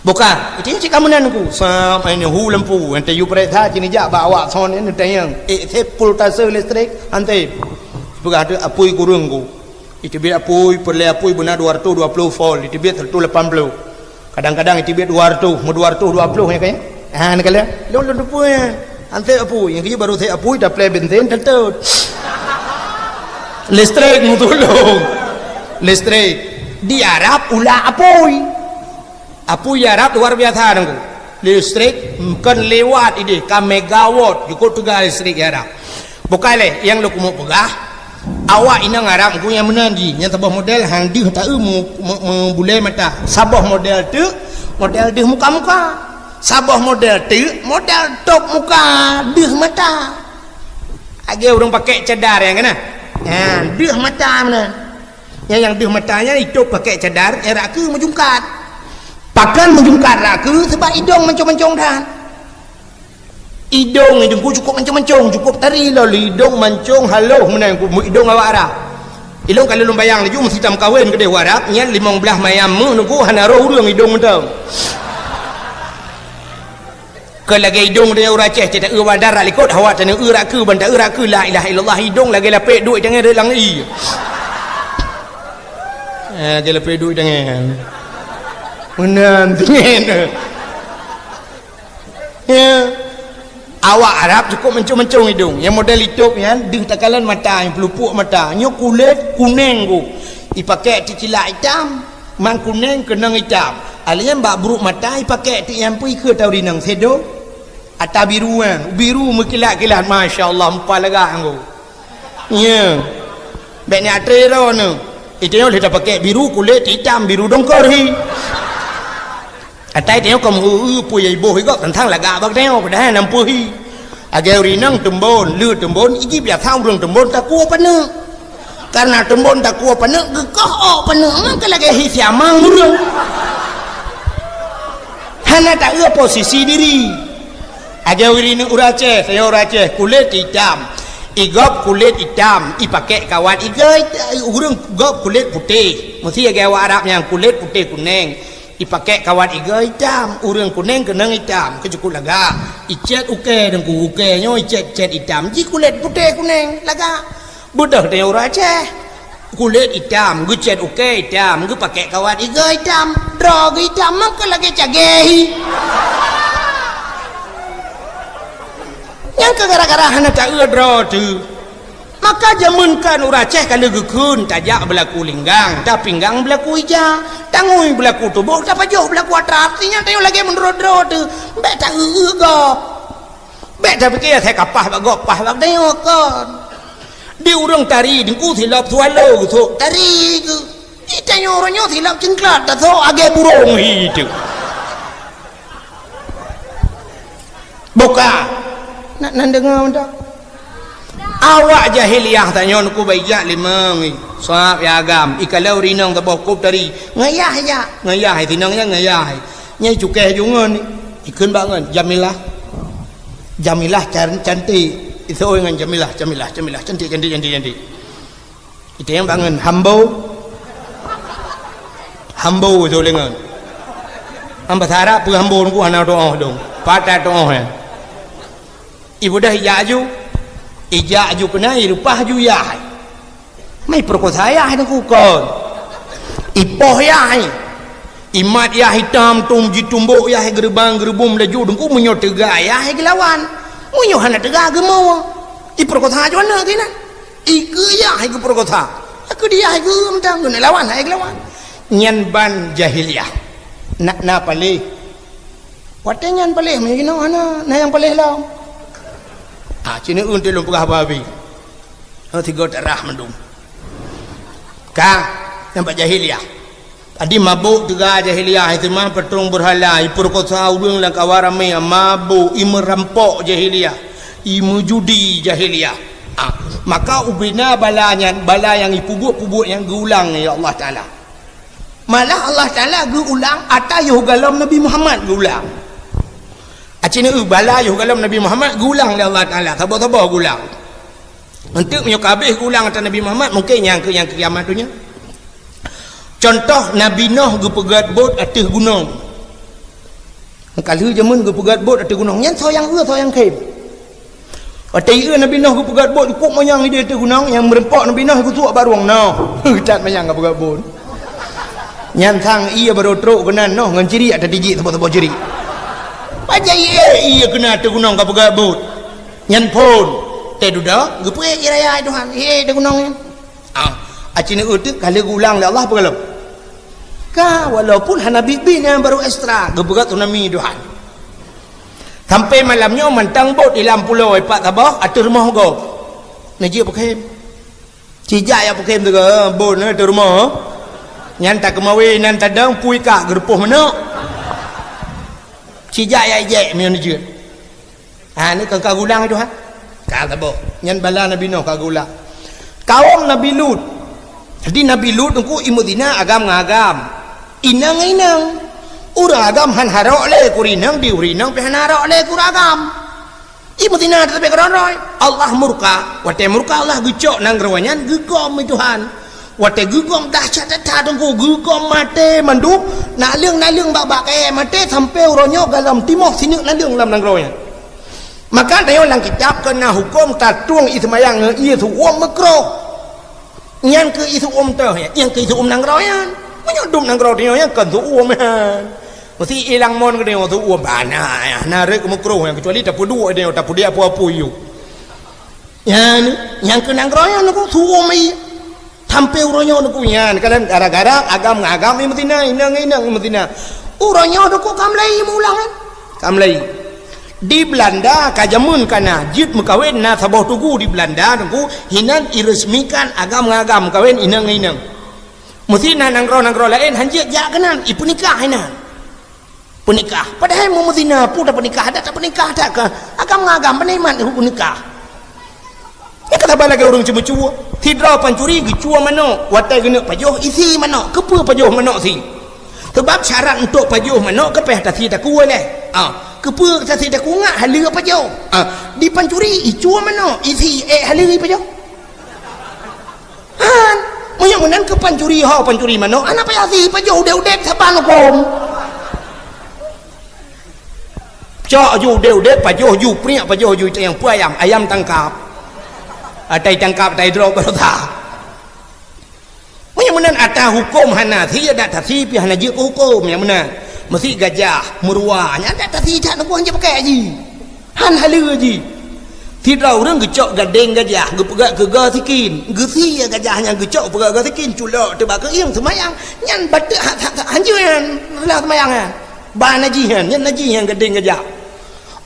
Bukan, itu cik kamu nan ku, sam ini hu lampu, ante yu periksa sini jak bak awak son ini tayang. Eh, saya pultase listrik, ante. Peugah tu apui kurung ku. Iteubiet apui, peureulèe apui beuna dua ratus dua puluh volt, iteubiet seratus lapan puluh. Kadang-kadang iteubiet dua ratus, meu dua ratus dua puluh nyan kan? Ha, nyan kan? Lôn, lôn teupeu nyan. Anseb apui, nyang keujeuet baru seb apui, taplè bensin, teutôt. Listrik meutulông. Listrik. Di Arab ulah apui. Apui Arab luar biasa nangku. Listrik kon lewat idéh ka megawatt jukuk teuga listrik di Arab. Bukai lé nyang lôn keumeung peugah, awak inong Arab nangku nyang meunan jih, nyang saboh model han deuh taeu meu-, meu-, meubulée mata. Saboh model teuk, model deuh muka-muka. Saboh model teuk, model tôb muka, deuh mata. Lagée ureuëng pakai cadar nyang keunan. Ha, deuh mata meunan. Nyang, nyang deuh mata nyan itôb pakai cadar, eh, raka meujungkat. Pakon meujungkat raka? Sebab idong mancong-mancong that. Idong idong ku cukup mancong-mancong, cukup tari lom idong mancong haloh meunan ku idong awak Arab. Ilong kalau lôn bayang laju meusitam kawen keudeh Arab, nyan limong blaih mayam meuh nungku hana roh ureuëng idong mantong. Keu lagée idong tanyoe ureuëng Aceh, cit taeu bak darat likot, hawa tanyoe eu raka, ban taeu raka la ilaha illallah, idong lagée lapek duek tangai rot lam ie. Eh, lagée lapek duek tangai. Meunan tangai. Ya. Awak Arab cukup mancong-mancong idong. Nyang model itôb nyan, deuh takalon mata, nyang peulupuk mata. Nyoe kulét kuneng ku. Ipakai teucilak itam. Man kuneng keunong itam. Alèh nyan bak bruek mata ipakék teuk nyang peue ikheun tau rinong sedo. Ata biru nyan, biru meukilat-kilat, masya Allah, meupa lagak nyan. Nya. Bèk nyan atre droeneuh. Itanyoe lheueh tapakék biru kulét itam, biru dongkor hi. Atai tanyoe ka meu-eu peue nyang iboh igop teuntang lagak bak tanyoe padahai na peue hi. Lagèe ureueng inong teumbon, le teumbon, iji biasa ureueng teumbon takue paneuk. Karena teumbon takue paneuk, geukoh ôk paneuk, meunan keuh lagèe hi siamang ureueng. Hana taeu posisi diri. Lagèe ureueng inong ureueng Aceh, saya ureueng Aceh, kulét itam. Igop kulét itam, ipakék kawat igoe, ureueng gop kulét putéh. Meusti lagèe awak Arab nyang kulét putéh kuneng. Ipakék kawat igoe itam, ureueng kuneng keunong itam, keu cukup lagak. Icét ukèe deungku, ukèe nyoe icét-cét itam, ji kulét putéh kuneng, lagak. Beudôh tanyoe ureueng Aceh. Kulét itam, geucét ukèe itam, geupakék kawat igoe itam, droe geuh itam, meunan keuh lagèe cagèe hi. Nyan keuh gara-gara hana taeu droe teuh. Maka jameun kan ureueng Aceh ka lheueh geukheun, tajak beulaku linggang, tapinggang beulaku ija, tangui beulaku tuboh, tapajoh beulaku atra, artinya tanyoe lagèe meunurot droe teuh, bèk taeu-eu gob. Bèk tapike asai ka paih bak gob, paih bak tanyoe kon. Di ureueng tari deungku silop swallow geusok tari geuh. Di tanyoe uroe nyoe silop cingklat tasok lagèe burông hi teuh. Buka. Nak nan deungoe mantong. Awak jahiliyah tanyoe nukubah ijak limong, sab ya agam, ikalon ureueng inong saboh kop tari. Ngayah ijak, ngayah sinong nyan ngayah. Nyang cukéh ju ngon, ikheun bak ngon, Jamilah. Jamilah can-, cantik. Iseuôt ngon Jamilah, Jamilah, Jamilah, cantik, cantik, cantik, cantik. Itém bangon hambo. Hambo tu lengan. Am bahasa Arab peugah ambon ku hana tuoh dong. Patat tuoh ya. Ibudah ijak aju. Ijak aju keunan, ireupah aju yah. Mai peurekosa yah teungku kon. Ipoh yah. Imat yah itam tum jitumbok yah geuribang geuribum laju teungku meunyoe teuga yah geulawan. Meunyoe hana teuga geumoe. Ipeurekosa aju aneuk keunan. Ikeu yah geupeurekosa. Aku dia ikeu mantong keuneuk lawan hai geulawan. Nyan ban jahiliyah. Nak na paléh. Watée nyan paléh meunyoe jinoe hana na nyang paléh lom. Ah, cina un lôn peugah babi. Oh, tiga darah mandum. Ka, nampak jahiliyah. Tadi mabôk teuga jahiliyah, iseumah patrong beurhala, ipeurekosa ureuëng lam kawan ramé, mabôk, imeurampok jahiliyah, imeujudi jahiliyah. Ah, maka ubena bala nyan, bala nyang ipeubuet-peubuet nyang geuulang lé Allah Taala. Malah Allah Taala geuulang ata yoh galom Nabi Muhammad geuulang. Acina eu bala yoh galom Nabi Muhammad geuulang lé Allah Taala, saboh-saboh geuulang. Enteuk meunyoe ka habéh geuulang ata Nabi Muhammad, mungken nyang keu nyang keu kiamat donya. Contoh Nabi Noh geupeugét bot ateueh gunong. Ka lheueh jameun geupeugét bot ateueh gunong, nyan soe nyang eu soe nyang khem. Watée ieu Nabi Noh geupeugét bot, jukuk manyang idéh ateueh gunong, nyang meureumpok Nabi Noh geusuak barong noh. That manyang geupeugét bot. Nyan sang ié barô trok keunan noh ngon cirik ata tijik saboh-saboh cirik. Pajan ié ié keunan ateueh gunong ka peugét bot. Nyan phon. Teududoe geupeuék ié raya Tuhan. Ié ateueh gunong nyan. Ah, acina eu teuk ka lheueh geuulang lé Allah peugah lom. Ka walaupun hana biet-biet nyan barô ekstra geupeugét tsunami Tuhan. Sampai malam nyoe mantong bot di lam pulo ipat saboh ateueh rumoh gob. Neujeuet peukhém. Cijak jak peukhém teuga bot na ateueh rumoh. Nyan takeumawe nan tadong pui ka geureupôh manok. Cijak jak ijek meunyoe neujeuet. Ha, ni ka geulang Tuhan. Ka saboh. Nyan bala Nabi Noh ka geulang. Kaum Nabi Lut. Jadi Nabi Lut teungku imeuzina agam ngon agam. Inong ngon inong. Ureuëng agam han harok lé keu ureuëng inong, di ureuëng inong pih han harok lé keu ureuëng agam. Imeuzina teutap keudroe-droe. Allah murka. Watée murka Allah geucok nanggroe nyan geugom lé Tuhan. Watée geugom dahsyat that teungku, geugom maté mandum, naleueng-naleueng bak-bak kayée maté sampoe uroe nyoe galom timoh sineuk naleueng lam nanggroe nyan. Maka tanyoe lam kitab keu na huköm tatueng ié seumayang ngon ié seuuem meukroh. Nyan keu ié seuuem teuh nyan, nyan keu ié seuuem nanggroe nyan. Meunyoe dum nanggroe tanyoe nyan kon seuuem nyan. Meusti ilang mon keu tanyoe seuuem bana nyan, na rhot meukroh nyan, keucuali tapeuduek tanyoe, tapeuduek apui-apui yue. Nyan, nyang keu nanggroe nyan teungku seuuem ié. Sampoe uroe nyoe teungku nyan, kadang gara-gara agam ngon agam imeuzina, inong ngon inong imeuzina. Uroe nyoe teungku ka mulai meuulang kan? Ka mulai. Di Belanda ka jameun ka na, jeuet meukawen na saboh tugu di Belanda teungku, hinan iresmikan agam ngon agam meukawen inong ngon inong. Meusti na nanggroe-nanggroe laén han jeuet jak keunan, ipeunikah hinan. Peunikah. Padahai meumeutina peue tapeunikah, adak tapeunikah that keu agam ngon agam, peunikmat hukôm nikah. Nyan ka saban lagée ureuëng ceumeucue. Sidroe pancuri geucue manok, watée geuneuk pajoh isi manok. Keupeue pajoh manok si? Sabab syarat untuk pajoh manok ka payah tasi takue lé. Ah, keupeue tasi takue ngat haleue pajoh? Ah, di pancuri icue manok, isi ék haleue pajoh. Han, meunyoe meunan keu pancuri ho, pancuri manok, hana payah si pajoh udeb-udeb saban hukôm. Cok ju udeb-udeb, pajoh ju priek, pajoh ju nyang peue ayam, ayam tangkap. Atai tangkap, atai droe baroesa. Meunyoe meunan ata hukôm hana si, adak tasi pih hana jeuet keu hukôm nyang meunan. Meusi gajah, meuruwa, nyan adak tasi that neubuang jeuet pakai ji. Han haleue jih. Sidroe ureuëng geucok gadeng gajah, geupeugét keu goe sikin. Geusie gajah nyan geucok peugét goe sikin, culok teuba keu ieng seumayang. Nyan bateuk ha-, ha-, ha-, hanjeuet nyan, reulah seumayang nyan. Ba najih nyan, nyan najih nyan gadeng gajah.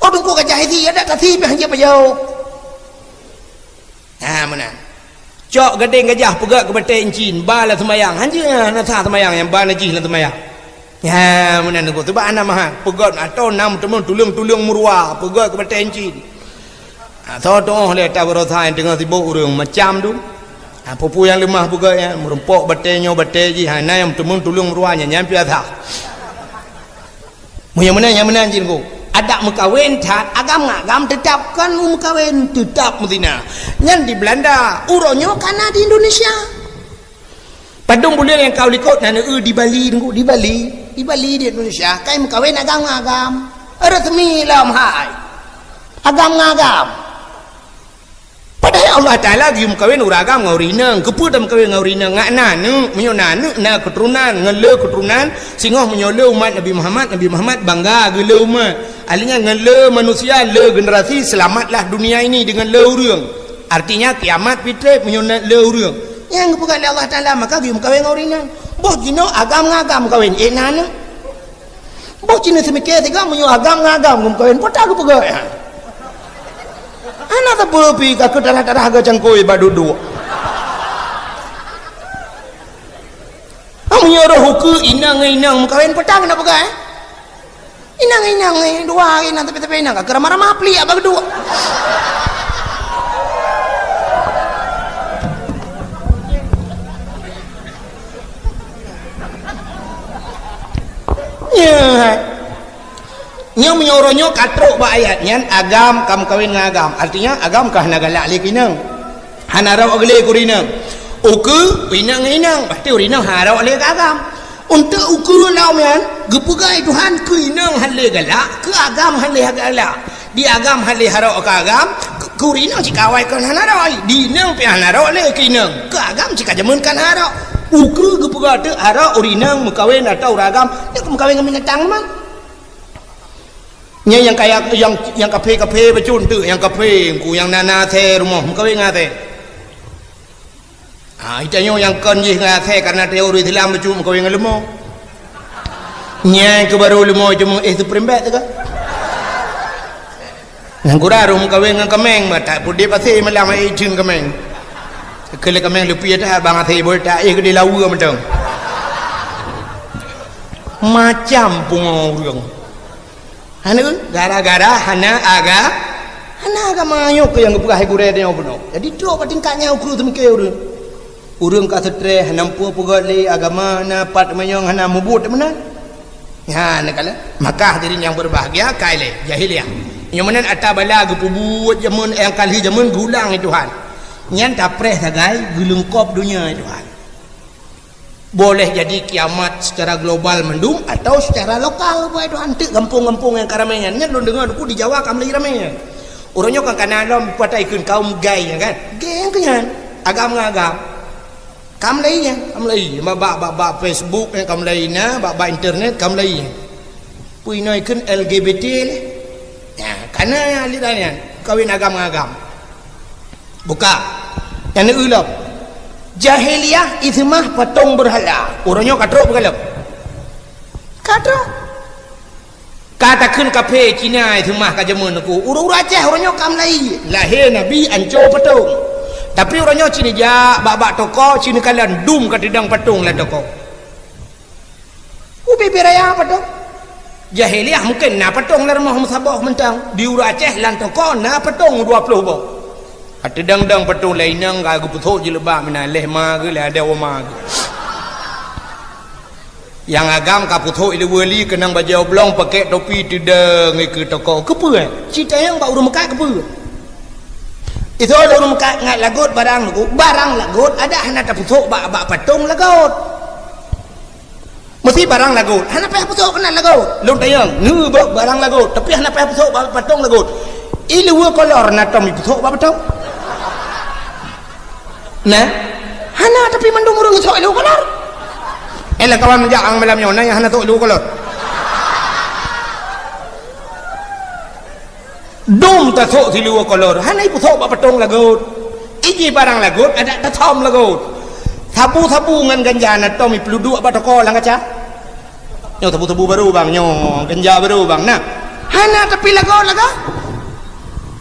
Oh, teungku gajah isi, adak tasi pih hanjeuet pajoh. Ha, meunan. Cok gadeng gajah peugét keu batée incin, ba lam seumayang. Hanjeuet nyan, na sah seumayang nyan, ba najih lam seumayang. Ya, meunan teungku. Sabab hana mahai. Peugét atau nam teumon tuleueng-tuleueng meuruwa, peugét keu batée incin. Ha, soe tuoh lé ata baroesa nyang teungoh sibok ureuëng macam tu. Ha, peue-peue nyang leumah peugét nyan, meurumpok batée nyoe batée jih, ha, na nyang teumon tuleueng meuruwa nyan, nyan piasa. Meunyoe meunan, nyang meunan jih teungku. Adak meukawen that, agam ngon agam teutap kon meukawen, teutap meuzina. Nyan di Belanda, uroe nyoe ka na di Indonesia. Padum buleuen nyang ka u likot na neu di Bali, teungku, di Bali. Di Bali, di Indonesia, ka imeukawen agam ngon agam. Resmi lom hai. Agam ngon agam. Padahai Allah Taala geuyue meukawen ureueng agam ngon ureueng inong. Keupeue tameukawen ngon ureueng inong? Ngat na aneuk, meunyoe na aneuk, na keuturonan, ngon le keuturonan, singoh meunyoe le umat Nabi Muhammad, Nabi Muhammad bangga geuh le umat. Akhirnya ngon le manusia, le generasi, selamatlah dunia ini dengan le ureueng. Artinya kiamat pih treb meunyoe na le ureueng. Nyang geupeugah lé Allah Taala, maka geuyue meukawen ngon ureueng inong. Boh jinoe agam ngon agam meukawen, éh na aneuk. Boh cit neuseumiké sigoe meunyoe agam ngon agam geumeukawen, peue ta geupeugah nyan? Hana sapeue pih ka keutarah-tarah geucangkôi bak duek-duek. Ah, meunyoe roh ukeue inong ngon inong meukawen, peue ta geupeugah, eh? Inong ngon inong, eh, dua inong tapi-tapi inong ka keuramah-ramah pliek bak duek. Nyan. Nyoe meunyoe uroe nyoe ka trok bak ayat nyan, agam ka meukawen ngon agam. Artinya, agam ka hana galak lé keu inong. Hana rhot lé keu ureueng inong. Ukeue, inong ngon inong. Berarti ureueng inong hana rhot lé keu agam. Untuk ukeue lom nyan, geupeugah lé Tuhan keu inong hana lé galak, keu agam hana lé galak. Di agam hana lé harok keu agam, keu, keu ureueng inong cit ka awai kon hana rhot, di inong pih hana rhot lé keu inong, keu agam cit ka jameun kon harok. Ukeue geupeugah teuk harok ureueng inong meukawen atau ureueng agam, nyoe meukawen ngon binatang memang. Nyan nyang kaya, nyang, nyang kaphé-kaphé bacut teuk, nyang kaphé, engku nyang na, na asèe rumoh, meukawen ngon asèe. Ha, geutanyoe nyang kon jih ngon asèe karena teori Islam bacut meukawen ngon leumo. Nyan keuh baru leumo cuma éh Supreme Bet teuka. Nyang kurang roh meukawen ngon kaméng, bah tak pudip asèe malam ai jeueng kaméng. Keu lé kaméng leupie that bang asèe boh tak éh keudéh lawa mantong. Macam pungo ureueng. Hana, gara-gara hana aga-, hana agama nyoe keuh nyang geupeugah hai gurèe tanyoe bunoe. Jadi trok bak tingkat nyan ukeue teumikir ureueng. Ureueng ka stres, hana peue peugöt lé agama, hana pat manyong, hana mubuet meunan. Nyan kala. Maka hadirin yang berbahagia, kai lé jahiliyah. Nyoe meunan ata bala geupeubuet jameun nyang ka lheueh jameun geulang lé Tuhan. Nyan tapreh sagai geuleungkop donya lé Tuhan. Boleh jadi kiamat secara global mandum atau secara lokal, buet Tuhan teuk gampông-gampông nyang ka ramé nyan. Nyan lôn deungoe Teungku di Jawa ka mulai ramé nyan. Uroe nyoe kan kana lom patai kheun kaum gay nyan kan. Gay nyan keu nyan. Agam ngon agam. Ka mulai nyan, ka mulai. Bak, bak, bak, bak Facebook nyan ka mulai na, bak, bak internet ka mulai nyan. Peue inoe kheun L G B T lé. Nyan, kana aliran nyan, kawin agam ngon agam. Buka. Nyang neueu lom. Jahiliyah iseumah patong beurhala. Uroe nyoe ka trok beugalom. Ka trok. Ka takheun kaphé Cina iseumah ka jameun Teungku. Ureueng-ureueng Aceh uroe nyoe ka mulai. Lahé Nabi ancô patong. Tapi uroe nyoe cit neujak bak-bak toko, cit neukalon dum ka teudong patong lam toko. Ubé-bé raya patong. Jahiliyah mungken na patong lam rumoh meusaboh mantong. Di ureueng Aceh lam toko na patong dua ploh boh. Ka teudong-dong patong lé inong ka geupeusok jilbab meunan lé ma geuh lé adoe ma geuh. Nyang agam ka peusok ileue li keunong bajèe oblong pakèk topi teudong ikeue toko. Keupeue? Cit tanyong bak ureueng meukat keupeue? Itu ureueng meukat ngat lagot barang lagot, barang lagot adak hana tapeusok bak, bak patong lagot. Meusti barang lagot. Hana payah peusok keunan lagot. Lôn tanyong, ngeubok barang lagot, tapi hana payah peusok ba-, patong lagot. Ileue kolor na tom ipeusok bak patong? Nah, hana, tapi mandum ureueng geusok ileue kolor. Eh, lam kawan meujak ang malam nyoe, na nyang hana sok ileue kolor. Dum tasok siluweue kolor, hana ipeusok bak patong lagot. Iji barang lagot, adak tasom lagot. Sabu-sabu ngon ganja na tom ipeuduek bak toko lam kaca. Nyoe sabu-sabu barô bang, nyoe ganja barô bang. Nah, hana tapi lagot-lagot.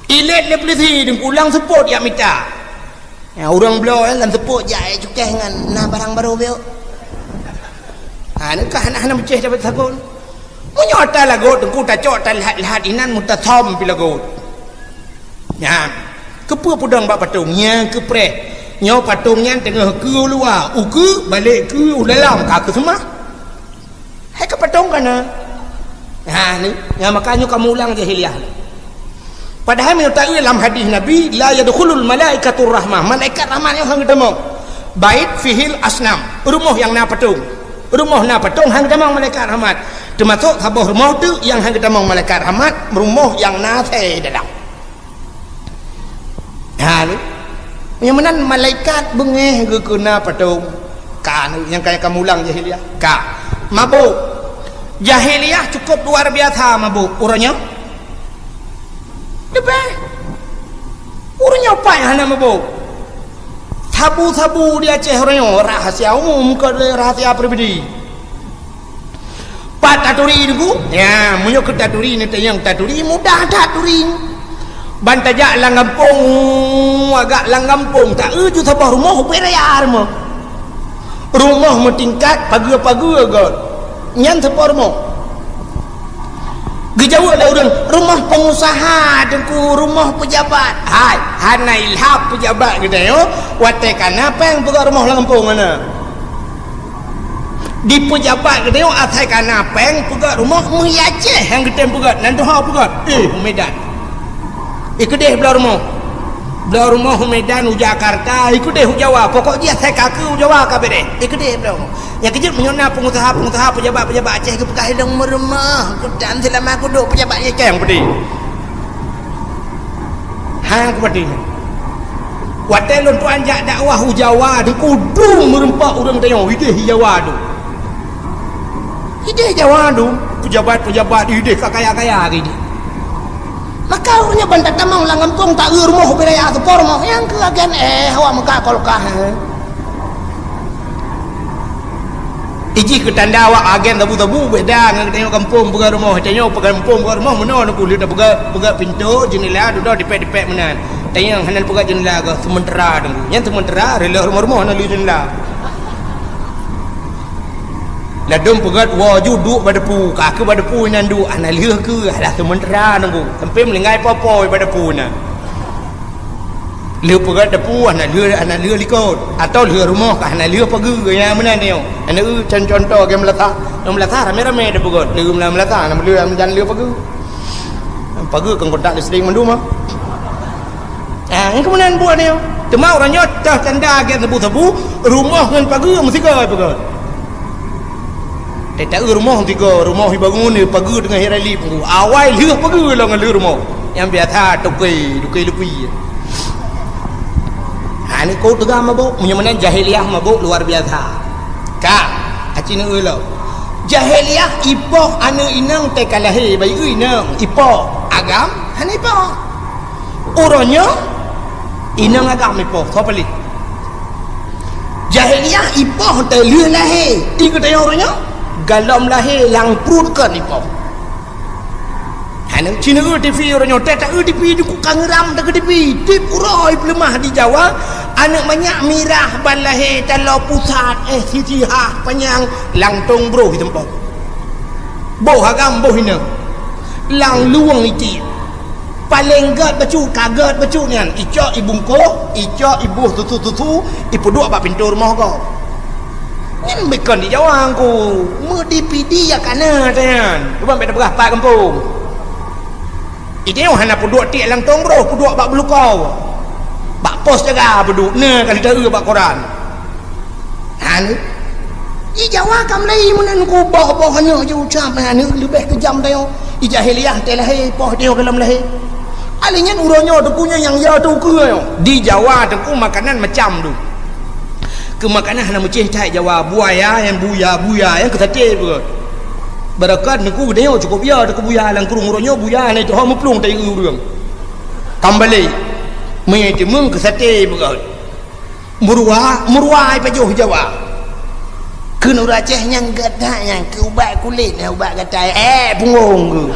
Ilét lé peulisi, deuh pulang seupôt jak mita. Ya, ureueng bloe, eh, lam seupôt jak, eh, cukéh ngon na barang barô biôk. Ha, nyoe ka hana-hana meucéh dapat sagon. Meunyoe ata lagot, Teungku, tacok ata lahat-lahat inan meutasom pi lagot. Nyan, keupeue peudong bak patong? Nyang keupreh. Nyoe patong nyan teungoh keu u luwa, ukeue balek keu u dalam, ka keuseumah. Hai ka patong kana? Ha, ni, nyang maka nyoe kamoe ulang jahiliyah. Padahai meunyoe taeu lam hadis Nabi, "La yadkhulul malaikatur rahmah." Malaikat rahmat nyoe hana geutamong. "Bait fihil asnam." Rumoh nyang na patong. Rumoh na patong han geutamong malaikat rahmat. Teumasok saboh rumoh teuk nyang han geutamong malaikat rahmat, rumoh nyang na asèe dalam. Ha, ni. Nyang meunan malaikat beungèh geukeuna patong. Ka, nyang kaya kamulang jahiliyah. Ka. Mabök. Jahiliyah cukup luar biasa mabök. Uroe nyoe? Leubeh. Uroe nyoe pat hana mabök. Sabu-sabu di Aceh uroe nyoe, rahasia umum, kon rahasia pribadi. Pat taturi Teungku? Ya, meunyoe keu taturi, neutanyong taturi, mudah that turi. Ban tajak lam gampông, agak lam gampông, taeu ju saboh rumoh, ubé raya rumoh. Rumoh meutingkat, pageue-pageue göt. Nyan saboh rumoh. Geujaweueb lé ureueng, "Rumoh pengusaha, Teungku, rumoh pejabat." Hai, hana ilham pejabat geutanyoe, watèe ka na pèng peugöt rumoh lam gampông hana. Di pejabat geutanyoe asai ka na pèng peugöt rumoh, meuhi Aceh nyang geutem peugöt, nan tuha peugöt. Eh, u Medan. Ikeudeh bloe rumoh. Bloe rumoh u Medan, u Jakarta, ikeudeh u Jawa. Pokok jih asai ka keu u Jawa ka beudeh. Ikeudeh bloe rumoh. Nyang keujeuet meunyoe na pengusaha-pengusaha, pejabat-pejabat Aceh geupeugah ilong meurumoh, kutan seulama kuduek pejabat Aceh nyang peudeh. Ha, kupeudeh. Watèe lôn tuan jak dakwah u Jawa, Teungku, dum meureumpok ureueng tanyoe, ideh i Jawa dum. Ideh Jawa dum, pejabat-pejabat ideh ka kaya-kaya ideh. Maka ureueng nyan ban tatamong lam gampông taeu rumoh ubé raya saboh rumoh, nyang keu agen, eh, awak meuka kolkah, eh. Ijih keu tanda awak agen sabu-sabu beda ngon geutanyoe gampông peugöt rumoh. Tanyoe peugöt gampông peugöt rumoh meunoe Teungku, lheueh tapeugöt, peugöt pintoe, jeundela, dudoe dipèk-dipèk meunan. Tanyoe hana peugöt jeundela, geuh seumeutara Teungku. Nyan seumeutara, reuloh rumoh-rumoh hana lheueh jeundela. Ladôm peugöt woe ju duek bak depu, ka keu bak depu inan duek, hana lheueh keu, alah seumeutara Teungku. Sampai meuninggai po-po bak depu inan. Lheueh peugöt depu hana lheueh, hana lheueh likot. Atau lheueh rumoh ka hana lheueh pageue, nyang meunan nyoe. Hana eu con-, contoh lagèe meulasah. Nyang meulasah ramé-ramé tapeugöt. Lheueh meulasah hana lheueh, hana lheueh pageue. Pageue kon kontak listrik mandum ah. Ah, nyang keumeunang buet nyoe. Teuma uroe nyoe teuh tanda lagèe sabu-sabu, rumoh ngon pageue meusigoe peugöt. Teuta rumoh tiga, rumoh ibangun, pageue teungoh irali punggu. Awai lheueh pageue lom ngon lheueh rumoh. Nyang biasa toke, toke lupi. Ha, ni kok teuga mabök, meunyoe meunan jahiliyah mabök luar biasa. Ka, aci neueu lom. Jahiliyah ipoh aneuk inong teuka lahé, bayi inong, ipoh, agam, hana ipoh. Uroe nyoe, inong agam ipoh, soe paléh. Jahiliyah ipoh teuh lheueh lahé, di geutanyoe uroe nyoe, galom lahé lam pruet kon ipoh. Hana cina eu T V uroe nyoe, teuta eu T V di ku kangeram teuh keu T V, di pura ipeuleumah di Jawa, aneuk manyak mirah ban lahé taloe pusat, eh, sisi hah panyang, lam tông broh iteumpok. Boh agam boh inong, lam luwong itiek. Paleng gèt bacut, ka gèt bacut nyan, icok ibungkôh, icok iboh susu-susu, ipeuduek bak pintoe rumoh gob. Nyan bukon di Jawa Teungku, meudipidi ya kana nyan. Cuba bèk tapeugah pat gampông. Idéh hana peuduek tiek lam tông broh, peuduek bak beulukau. Bak pos jaga peuduek, na ka lheueh taeu bak koran. Aneuk. Di Jawa ka mulai meunan ku boh-boh aneuk jiucap aneuk leubeh keujam tanyoe. Di jahiliyah teuh lahé, poh tanyoe gohlom lahé. Alah nyan uroe nyoe Teungku nyoe nyang ya teukeue nyoe. Di Jawa Teungku makanan macam tu. Keu makanan hana meucéh that Jawa, buaya nyang buya, buya nyang keu saté beugöt. Beureukat Teungku geutanyoe cukôp ya teukeue buya lam krueng uroe nyoe buya hana jiteuho meuplueng tayue ureueng. Kambalek. Meuitimeueng keu saté beugöt. Meuruwa, meuruwa ipajoh Jawa. Kheun ureueng Aceh nyang gata nyang keu ubat kulét, nyang ubat gatai, eh, punggong keu.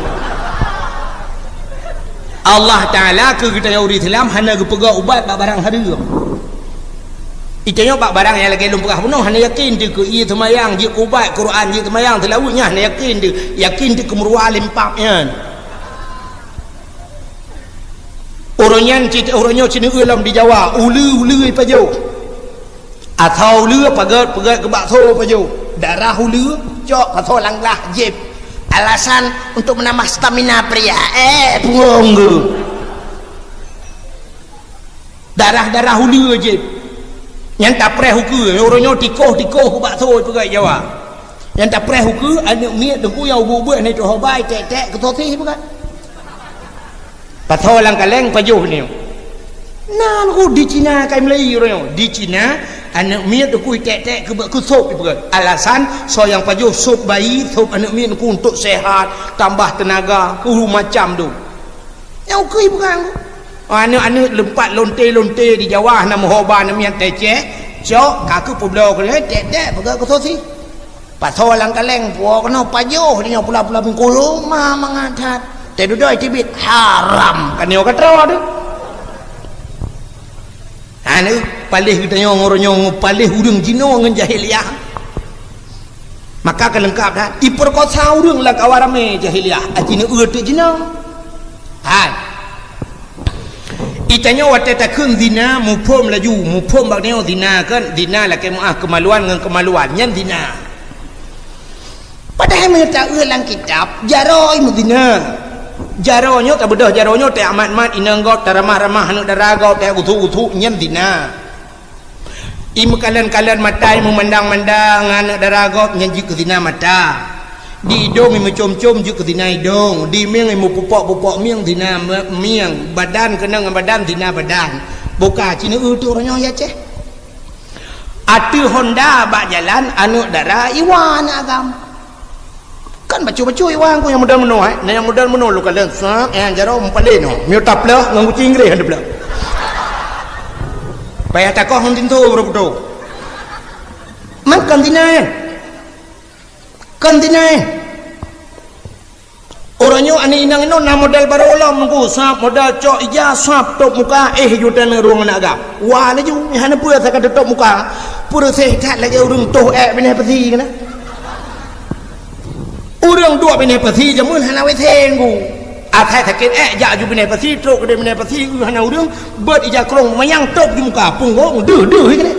Allah Taala keu geutanyoe ureueng Islam hana geupeugah ubat bak barang hareuem. Itanyoe bak barang nyang lagèe lôn peugah bunoe hana yakin teuh keu ie seumayang, jeuet keu ubat Quran, jeuet seumayang seulaweuet nyan hana yakin teuh, yakin teuh keu meuruwa lempap nyan. Uroe nyan cit, uroe nyoe cit neueu lom di Jawa, uleue-uleue ipajoh. Asoe uleue peugöt, peugöt keu bakso ipajoh. Darah uleue cok kasoe lam glah jieb. Alasan untuk menambah stamina pria. Eh, punggong keu. Darah-darah uleue jieb. Nyan tapreh ukeue, uroe nyoe tikoh-tikoh keu bakso ipeugöt Jawa. Nyang tapreh ukeue aneuk miet teungku nyang ubeut-ubeut hana jiteuhobai, tek-tek keu sosis bukan? Pasoe lam kaleng pajoh nyoe. Nan ku di Cina kai meulayi uroe nyoe. Di Cina, aneuk miet teungku tek-tek keu, keu sop dipeugah. Alasan, soe nyang pajoh sop bayi, sop aneuk miet teungku untuk sehat, tambah tenaga, keu macam tu. Nyang ukeue bukan ku. Aneuk-aneuk leumpat lonte-lonte di Jawa hana meuhoba aneuk miet teceh, cok, ka keu peubloe keu lé, tek-tek peugah keu sosis. Pasoe lam kaleng, puwoe keunoe pajoh di nyoe pula-pula bungkôh, ma mangat that. Teududoe teubiet, haram kan nyoe ka troe tu. Aneuk paléh geutanyoe ngon uroe nyoe, paléh ureueng jinoe ngon jahiliah. Maka ka leungkap that, ipeurkosa ureueng lam kawan ramé jahiliah, aci neu-eu teuk jinoe. Hai. Itanyoe watée takheun zina, muphom laju, muphom bak nyoe zina kan, zina lakée meuáh keumaluan ngon keumaluan, nyan zina. Padahai meunyoe ta-eu lam kitab, jaroe meuzina. Jaroe nyoe tabeudôh, jaroe nyoe teumat-mat inong gob, taramah-ramah aneuk dara gob, tagusuk-gusuk, nyan zina. Imeukalon-kalon mata, imeumandang-mandang aneuk dara gob, nyan jeuet keu zina mata. Di idong imeucom-com jeuet keu zina idong, di mieng imeupupok-pupok mieng zina me-, mieng, badan keunong ngon badan zina badan. Boh ka ci neu-eu teuk uroe nyoe ya Aceh. Ateueh honda bak jalan aneuk dara iwa aneuk agam. Kan bacut-bacut iwa ku nyang model meunoe, eh. Nah nyang model meunoe lôn kalon, sat, eh, jaroe meupaléh nyoe. Miyueb tapleuh ngon guci Inggréh hana pleuh. Payah takoh ngon tinto baru putôh. Man kon zina, eh. Kon zina, eh. Uroe nyoe aneuk inong inoe na model barô lom nungku, sab model cok ija, sab tôp muka, eh, ju taneuk rueng aneuk agam. Wa laju, hana peue asai ka teutôp muka. Peureuseh that lagée ureueng toh ék binéh peusi keunan. Ureueng duek binéh peusi jameun hana W C nungku. Asai sakét ék jak ju binéh peusi, trok keudeh binéh peusi, eu hana ureueng, beuet ija krông manyang tôp ju muka, punggong deuh-deuh keunan.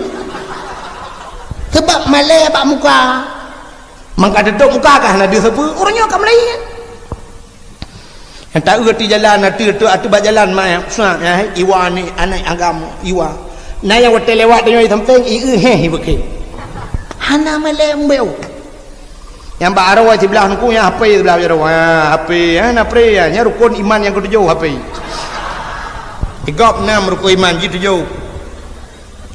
Sabab malée bak muka. Mangka teutôp muka ka hana deuh sapeue, ureueng nyoe ka meulayeue. Nyang ta-eu di jalan, ateueh, ateueh, ateueh bak jalan, ma, sa, ya, iwa ni, aneuk agam, iwa. Na nyang watée lewat tanyoe sampéng, i-eu héh, i beukém. Hana malée mbeu. Nyang bak aroe siblah nungku, nyang H P siblah jaroe. Ha, H P, ha, na pre, ya. Nyan rukon iman nyang keutujôh, H P. Di gob nam rukon iman, jitujoh.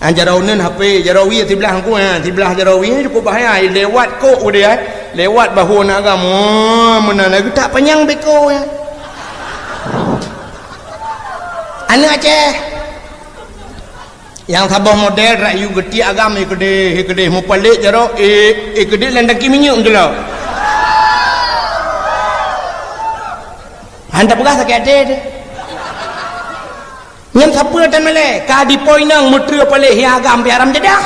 Ah, jaroe uneuen H P, jaroe wie siblah nungku, ha, siblah jaroe wie cukôp bahaya, lewat kok udeh, eh. Lewat bahu aneuk agam, oh, meunan lagée tak panyang beko, ya. Aneuk Aceh. Nyang saboh model rak yue geutiek agam, eh, keudeh, eh, keudeh mupalek jaroe, eh, eh, keudeh lam tangki minyeuk geulok. Han tapeugah sakét até teuh. Nyan sapeue tan malée, ka dipo inong meutreue palek hi agam pih haram jadah.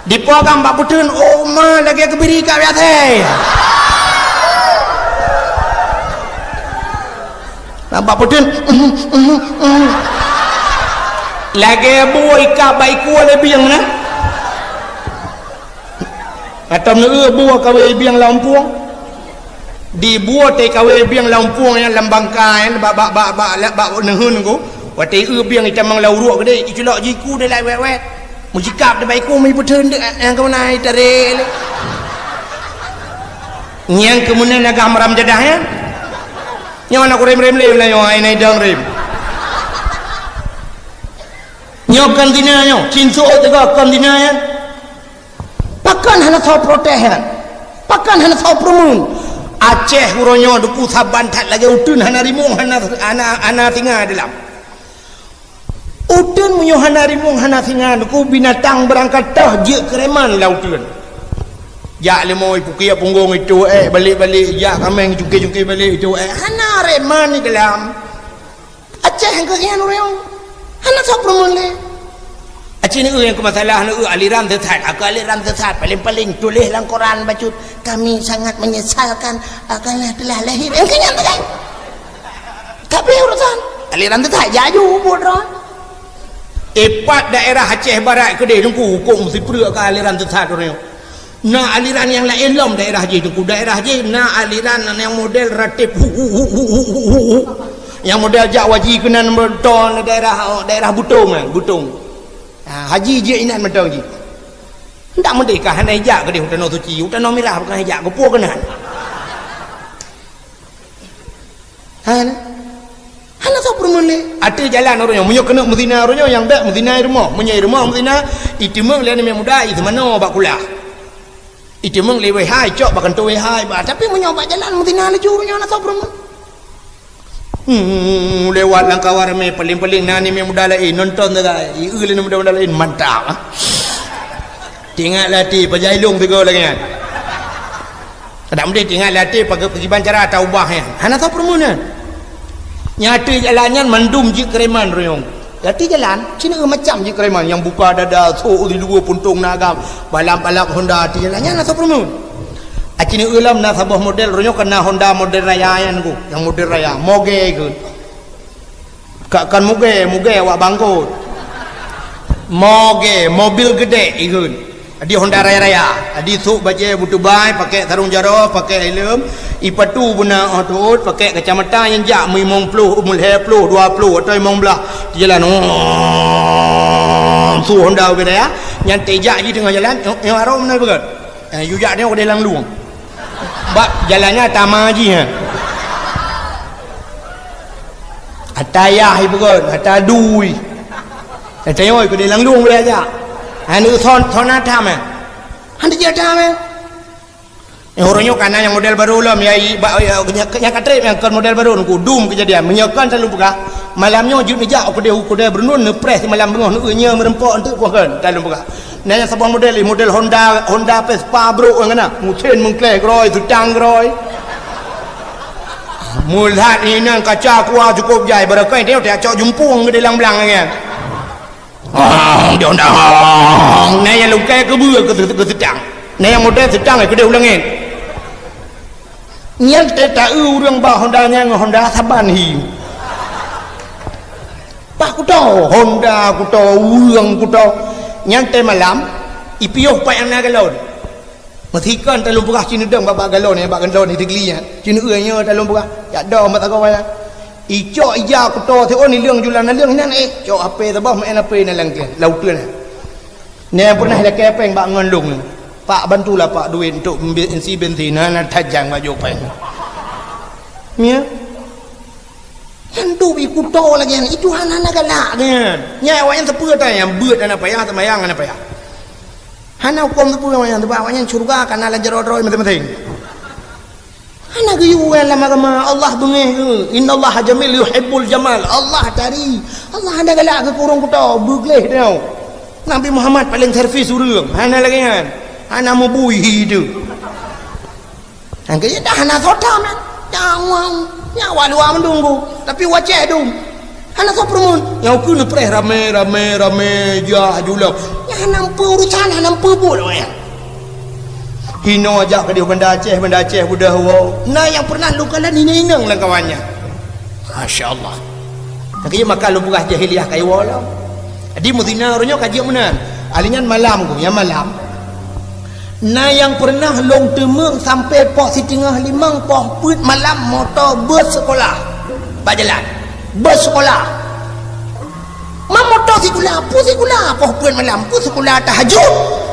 Dipo agam bak peuteun, oh ma lagée keubiri ka biasa. Bak peuteun, lagée bue ikab bak iku lé bieng na. Atau neu-eu bue kawé bieng lam pueng. Di bue teuh kawé bieng lam pueng nyan lam bangka nyan bak, bak, bak, bak, bak, bak neuheun ku. Watée eu bieng itamong lam uruek keudeh, iculok jiku deh lai wet-wet. Meusikap deh bak iku meuipeutreun deh, nyang keumeunan itarek lé. Nyang keumeunan agam haram jadah nyan. Nyoe na kurem-rem lé nyoe ai nai dong rem. Nyoe kon zina nyoe, cin suok teuga kon zina nyan. Pakon hana soe protes nyan? Pakon hana soe peureumeun? Aceh uroe nyoe teungku saban that lagée uteuen hana rimueng, hana, hana, hana singa di lam. Uteuen meunyoe hana rimueng, hana singa teungku, binatang beurangkat toh jeuet keu reman lam uteuen. Jak leumo ipukiek punggong itu, eh, balek-balek, jak kaméng jungke-jungke balek itu, eh, hana reman di dalam. Aceh nyang keuh nyan ureueng. Hana soe peureumeun lé. Aci neu-eu nyang keu masalah neu-eu aliran sesat. Aku aliran sesat, paléng-paléng tuléh lam koran bacut, "Kami sangat menyesalkan, ah, karena telah lahir." Nyang keu nyan sagai. Tapi urusan aliran sesat, jaju buet droe. Ipat daerah Aceh Barat keudeh teungku, huköm sipreuk keu aliran sesat ureueng. Na aliran nyang laén lom daerah jih teungku. Daerah jih na aliran nyang model rateb hu, hu, hu. Nyang model jak waji keunan meuton daerah, daerah Butong, eh, Butong. Ha, haji jih inan mantong jih. Ndak meudeh ka hana ijak keudeh u Tanoh Suci, u Tanoh Mirah bukan ijak, keupeue keunan. Hana. Hana soe peureumeun lé. Ateueh jalan uroe nyoe, meunyoe keuneuk meuzina uroe nyoe, nyang bèk meuzina i rumoh. Meunyoe i rumoh meuzina, iteumeung lé aneuk muda, i seumanö bak kulah. Iteumeung lé W H, icok bak kantô W H, bah. Tapi meunyoe bak jalan meuzina laju uroe nyoe, hana soe peureumeun. Hmm, lewat lam kawan ramé, paléng-paléng na aneuk muda laén nonton sagai. Ieu lé aneuk muda-muda laén, mantap, ah. Teuingat lé até, pajan ilong sigoe lagèe nyan. Kadang meunan teuingat lé até, pagi-, pakiban cara taubah nyan. Hana soe peureumeun nyan. Nyang ateueh jalan nyan mandum jeuet keureman royong. Ateueh jalan, sineuk macam jeuet keureman, nyang buka dada, sôk di luwa puntông na agam, balap-balap Honda ateueh jalan nyan hana soe peureumeun. Ateueh jalan na saboh model, royong ka na Honda model raya nyan ku, nyang model raya, mogè keu. Ka, kon mugè, mugè awak bangkot. Mogè, mobil geudek ikheun. Adi Honda raya-raya. Adi sôk bajèe beutubai, pakèk sarong jaroe, pakèk helm, ipatu beuna 'oh teuôt, pakèk kacamata nyang jak meulimong ploh, meulhèe ploh, dua ploh, atau limong blah. Di jalan, oh, su Honda ubé raya. Nyan teuh jak jih teungoh jalan, nyoe, nyoe arôm na beugèt. Eh, yue jak nyoe keudeh lam lueng. Bak jalan nyan tama jih, ha. Ata yah ipeugöt, ata dui. Ata nyoe keudeh lam lueng boleh jak. Aneuk son, son atam, eh. Hana jeuet atam, eh. Eh, uroe nyoe ka na nyang model barô lom, ya, i, ba, ya, nyang, nyang ka trép nyang kon model barô, nungku dum keujadian. Meunyoe kon selalu peugah, malam nyoe jeuet neujak u keudè, u keudè Brunun, neupreh simalam beungoh, neueu nyoe meureumpok, enteuk kon, selalu peugah. Na nyang saboh model, model Honda, Honda Vespa brôk nyang na. Mesin meuklèh groi, seutang groi. Meulat inan kaca kuah cukôp jai, barokon teuh cok jumpung keudeh lam blang nyan. Hong, di Honda, hong. Na nyang lungkai keubeue keu, keu seutang. Na nyang model seutang keudeh u langèt. Nyan teuh taeu ureueng bak Honda nyan ngon Honda saban hi. Bah kuto, Honda kuto, ureueng kuto. Nyan teuh malam, ipiôh pat nyang na galon. Meusikon talôn peugah ci neudong bak, bak galon nyan, bak galon nyan teugeuli nyan. Ci neueu nyoe talôn peugah. Jak dong bak sagoe nyan. Icok ija kuto siôn ileueng julan naleueng inan, eh, cok H P saboh, main H P na lam, lam uteuen nyan. Nyan pernah ilakèe péng bak ngon lôn. "Pak, bantulah, Pak, duit untuk mbe-, isi bensin, hana tajang bak jopeng." Ya. Nyan duek i kuto lagèe nyan, itu hana, hana galak nyan. Nyan awak nyan sapeue ata nyan, beuet hana payah, seumayang hana payah. Hana huköm sapeue awak nyan, sabab awak nyan syeuruga ka na lam jaroe droe maséng-maséng. Hana geuyue lam agama, Allah beungéh geuh. "Innallaha jamil yuhibbul jamal." Allah tari. Allah hana galak keu ureueng kuto, beugleh teuh. Nabi Muhammad paléng servis ureueng. Hana lagèe nyan. Hana meubui hi teuh. Nyang keu dah hana soe tam nyan. Nyang wang, nyang awak luwa mandum bu. Tapi u Aceh dum. Hana soe peureumeun. Nyang ukeue neupreh ramé, ramé, ramé, jak julok. Nyang hana meupeue urusan, hana meupeue buet awak nyan. Hinoe jak keudeh Banda Aceh, Banda Aceh beudôh woe. Na nyang pernah lôn kalon inong-inong lam kawan nyan. Masya Allah. Lagèe maka lôn peugah jahiliyah ka iwoe lom. Jadi meuzina uroe nyoe ka jeuet meunan. Ahli nyan malam ku, nyang malam. Na nyang pernah lôn teumeung sampoe poh siteungoh limong poh peuet malam moto bus sekolah. Bak jalan. Bus sekolah. Ma moto sikula, peue sikula poh peuet malam, peue sikula tahajud.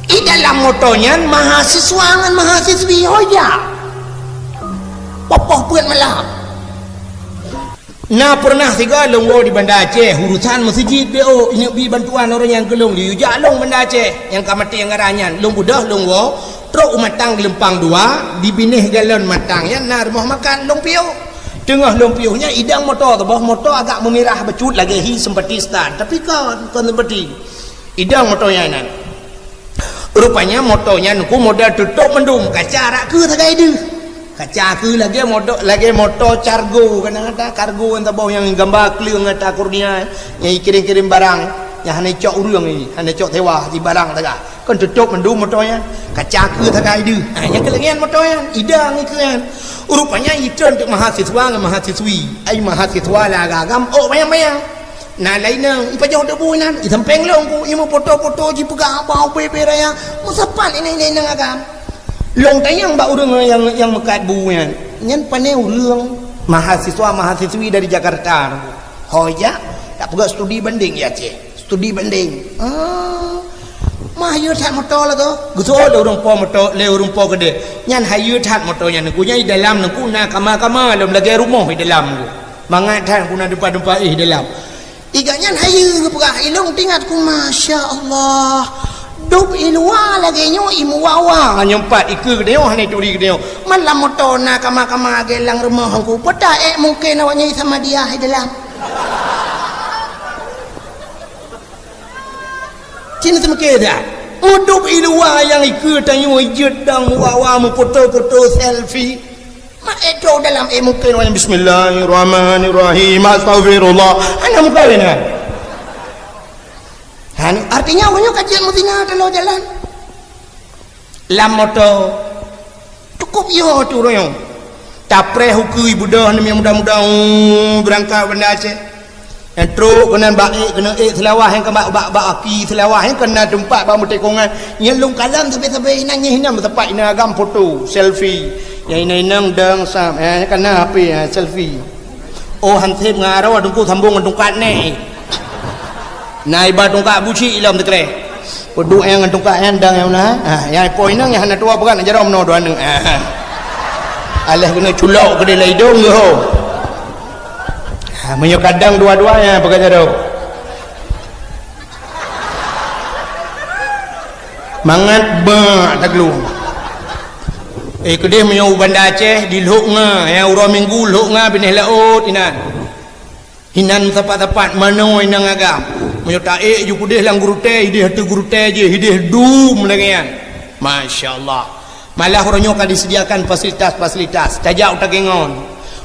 I dalam moto nyan mahasiswa ngon mahasiswi ho jak. Poh-poh peuet malam. Na pernah sigoe lôn woe di Banda Aceh, urusan meuseujid B O, inyoe bi bantuan ureueng nyang keu lôn, liyue jak lôn Banda Aceh, nyang ka maté ngaran nyan. Lôn beudôh lôn woe, trok u Matang Geulumpang dua, di binéh galon Matang nyan na rumoh makan, lôn piôh. Teungoh lôn piôh nyan idong moto, saboh moto agak meumirah bacut lagèe hi sempati setan, tapi kon, kon sempati. Idong moto nyan inan. Rupanya moto nyan ku model tutôp mandum, kaca rak keue sagai deuh. Kaca keue lagèe moto, lagèe moto cargo, kadang ata kargo nyang saboh nyang gamba kleueng ata kurnia, nyang ikirém-kirém barang, nyang hana icok ureueng, hana icok sewa, di barang sagai. Kon tutôp mandum moto nyan, kaca keue sagai deuh. Ha, nyang keu lagèe nyan moto nyan, idong ikeue nyan. Rupanya itreun teuk mahasiswa ngon mahasiswi. Ai mahasiswa lam agam, oh, bayang-bayang. Na laén nang, ipajoh debu inan, isampéng lôn ku, imeupoto-poto jipeugah haba ubé-bé raya, meusapat inan-inan agam. Lôn tanyong bak ureueng nyang, nyang meukat bu nyan. Nyan pané ureueng mahasiswa-mahasiswi dari Jakarta. Ho jak, tapeugah studi banding i Aceh. Studi banding. Ah, mah hayeue that moto lagoe. Geuseuôt lé ureuëng po moto, lé ureuëng po keudeh. Nyan hayeue that moto nyan. Nyan i dalam nyan na kama-kama lom lagée rumoh i dalam. Mangat that na teumpat-teumpat éh dalam. I gobnyan hayeue geupeugah, ilôn teuingat ku, masya Allah. Dub i luwa lagée nyoe i muwa-wa. Nyoe pat i keue geutanyoe hana turi geutanyoe. Man lam moto na kama-kama lagée lam rumoh ku. Peue ta ék mungken awaknyan i Samadiyah i dalam. Cit na seumeukée that. Meudub i luwa nyang i keue tanyoe jeuet dang muwa-wa meufoto-foto selfie. Mak ék trok dalam éh mungken awaknyan bismillahirrahmanirrahim. Astagfirullah. Hana mungken kan? Hana, artinya awaknyan ka jeuet meuzina teuloh jalan. Lam moto. Cukup yo tu royong. Tapreh ukeue beudôh nem nyang muda-muda, uh, beurangkat Banda Aceh. Nyang trok keunan bak ék, keuneuk ék Seulawah nyang ka bak, bak, bak aki Seulawah nyang keunan teumpat bak meutekongan. Nyang lôn kalon sabe-sabe inan nyang hinan meusapat inan agam foto, selfie. Nyang inong-inong dong sam, eh, nyang kana H P, eh, selfie. Oh, hanseb ngon aroe teungku sambong ngon tungkat neh. Na iba tungkat buci ilom teukreh. Peuduek nyang ngon tungkat nyan dang nyang na. Ha, nyang ipo inong nyang hana tuwoe peugah na jaroe meunoe dua aneuk. Ha. Alah keuneuk culok keudeh lam idong geuh. Ha, meunyoe kadang dua-dua nyang peugah jaroe. Mangat bak taglung. Eh, keudeh meunyoe u Banda Aceh di Lhok Nga, nyang uroe Minggu Lhok Nga binéh laôt inan. Inan sapat-sapat manoe inong agam. Meunyoe taék ju keudeh lam gurutée, ideh ateueh gurutée jih, ideh dum lagée nyan. Masya Allah. Malah uroe nyoe ka disediakan fasilitas-fasilitas. Tajak u Takengon.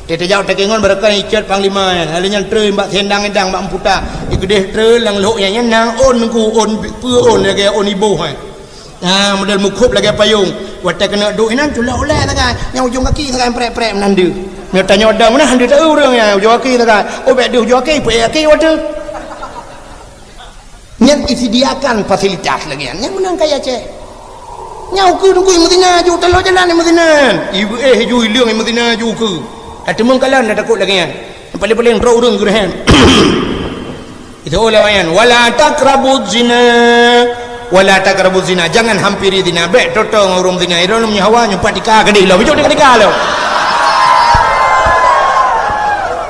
Tajak u Takengon barokon icet panglima nyan. Lalu nyan treun bak siendang-endang bak meuputa. Ikeudeh treun lam lhok nyan, nyan na ôn nungku, ôn peue ôn lagée ôn iboh, eh. Ha, model meukhop lagée payong. Watée keuneuk duek inan culok ulée sagai. Nyang ujong kaki sagai prek-prek meunan deuh. Meunyoe tanyoe dong meunan deuh taeu ureuëng nyang ujong kaki sagai. Oh, bék deuh ujong kaki, peuék kaki watée. Nyan disediakan fasilitas lagée nyan. Nyan meunan kaya Aceh. Nyan ukeue teungku meuzina ju taloh jalan meuzina. Ibu éh ju ileueng meuzina ju ukeue. Ka teumeung kalon na takot lagée nyan. Paling-paling trok ureuëng geureuhem. Itu ulama nyan, "Wala taqrabuz zina, wala taqrabuz zina." Jangan hampiri zina. Bék toto ngon ureuëng zina. Irôn nyawa nyumpat tika gadih lo. Bijok tika lo.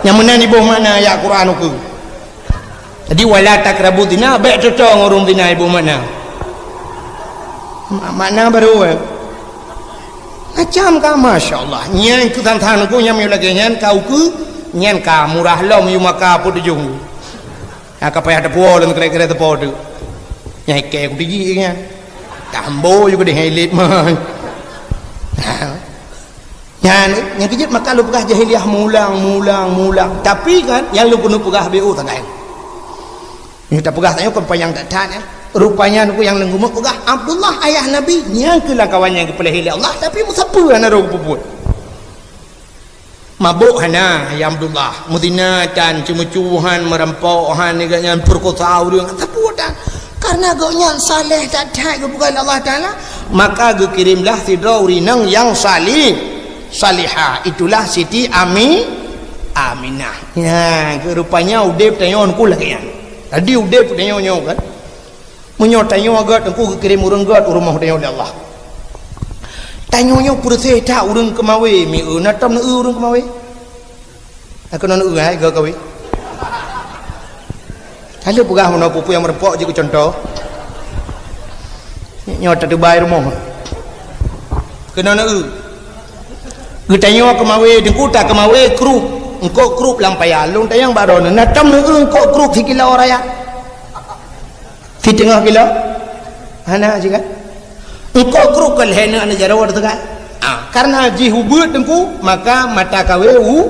Nyang meunan iboh makna ayat Quran ukeue. Jadi wala taqrabuz zina, bék toto ngon ureuëng zina iboh makna. Ma-, makna baru eh. Macam ka masya Allah. Nyan keu than-than ku nyang lagée nyan ka ukeue, nyan ka murah lom yue maka peue tujong. Ha, ka payah teupuwoe lom kira-kira teupo tu. Nyang ikée kutiji nyan. Tambo ju keudeh ilit mai. Ha. Nyan, nyang keujeuet maka lôn peugah jahiliyah mulang, mulang, mulang. Tapi kan nyang lôn keuneuk peugah B O tagai. Nyoe tapeugah tanyoe kon panyang that-that nyan. Rupanya nyoe nyang lôn keuneuk peugah Abdullah ayah Nabi nyang keu lam kawan nyang geupeulahé lé Allah tapi meusapeue hana roh geupeubuet. Mabök hana, ya Abdullah. Meuzina tan, ceumeucue han, meurampok han, nyan peurekosa ureuëng, sapeue tan. Karena gobnyan saleh that-that geupeugah lé Allah Taala, maka geukirimlah sidroe ureuëng inong nyang salih, salihah. Itulah Siti Ami, Aminah. Nyan, keu rupanya udeb tanyoe nyoe lagée nyan. Jadi udeb tanyoe nyoe kan. Meunyoe tanyoe gét teungku geukirém ureuëng gét u rumoh tanyoe lé Allah. Tanyoe nyoe peureuséh that ureuëng keumawé, mieu na tom neueu ureuëng keumawé. Aku non eu hai gét kawé. Kalau peugah meunoe pupu nyang meureumpok jeuet keu contoh. Nyoe tatubai rumoh. Keunoe neueu. Geutanyoe keumawé, teungku ta keumawé krup. Eungkôt krup lam paya. Lôn tanyong bak droeneuh, na tom neueu eungkôt krup sikilo raya. Siteungoh kilo? Hana sigat. Eungkôt krup ka lhée neuh aneuk jaroe teuga. Ah, karena jih ubeut teungku, maka mata kawé u,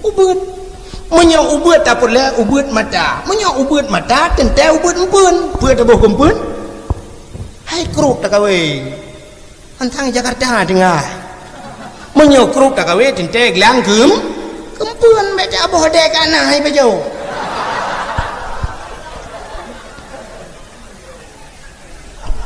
ubeut. Meunyoe ubeut tapeureulée ubeut mata. Meunyoe ubeut mata, teuntée ubeut empeuen. Peue taboh keu empeuen? Hai krup takawé. Antang Jakarta tinggai. Meunyoe krup takawé teuntée glang geum, geumpeuen bék taboh dée kana hai bajo.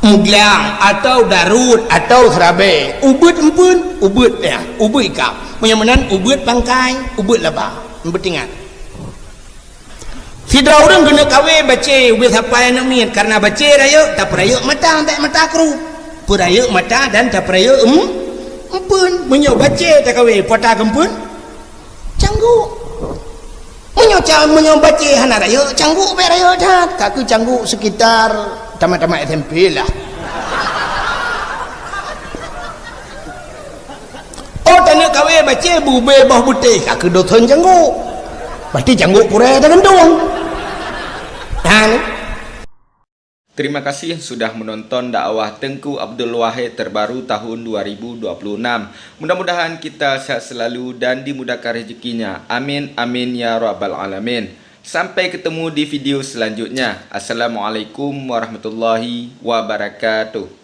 Meuglang atau darut atau seurabe, ubeut empeuen, ubeut ya, ubeut ikab. Meunyoe meunan ubeut bangkai, ubeut laba. Beutingat. Sidroe ureuëng keuneuk kawé bacé ubé sapai aneuk miet, karena bacé rayeuk, tapeurayeuk mata, bèk mata kru. Peurayeuk mata dan tapeurayeuk em, empeuen. Meunyoe bacé takawé, po ta geumpeuen? Cangguk. Meunyoe ca-, meunyoe bacé hana rayeuk, cangguk bèk rayeuk that. Ka keu cangguk sekitar tamat-tamat S M P lah. Oh, taneuk kawé bacé bubé boh butéh, ka keu dosen cangguk. Pasti cangguk purée tagantung. Nah, ni. Terima kasih sudah menonton dakwah Tengku Abdul Wahid terbaru tahun dua ribu dua puluh enam. Mudah-mudahan kita sehat selalu dan dimudahkan rezekinya. Amin, amin, ya rabbal alamin. Sampai ketemu di video selanjutnya. Assalamualaikum warahmatullahi wabarakatuh.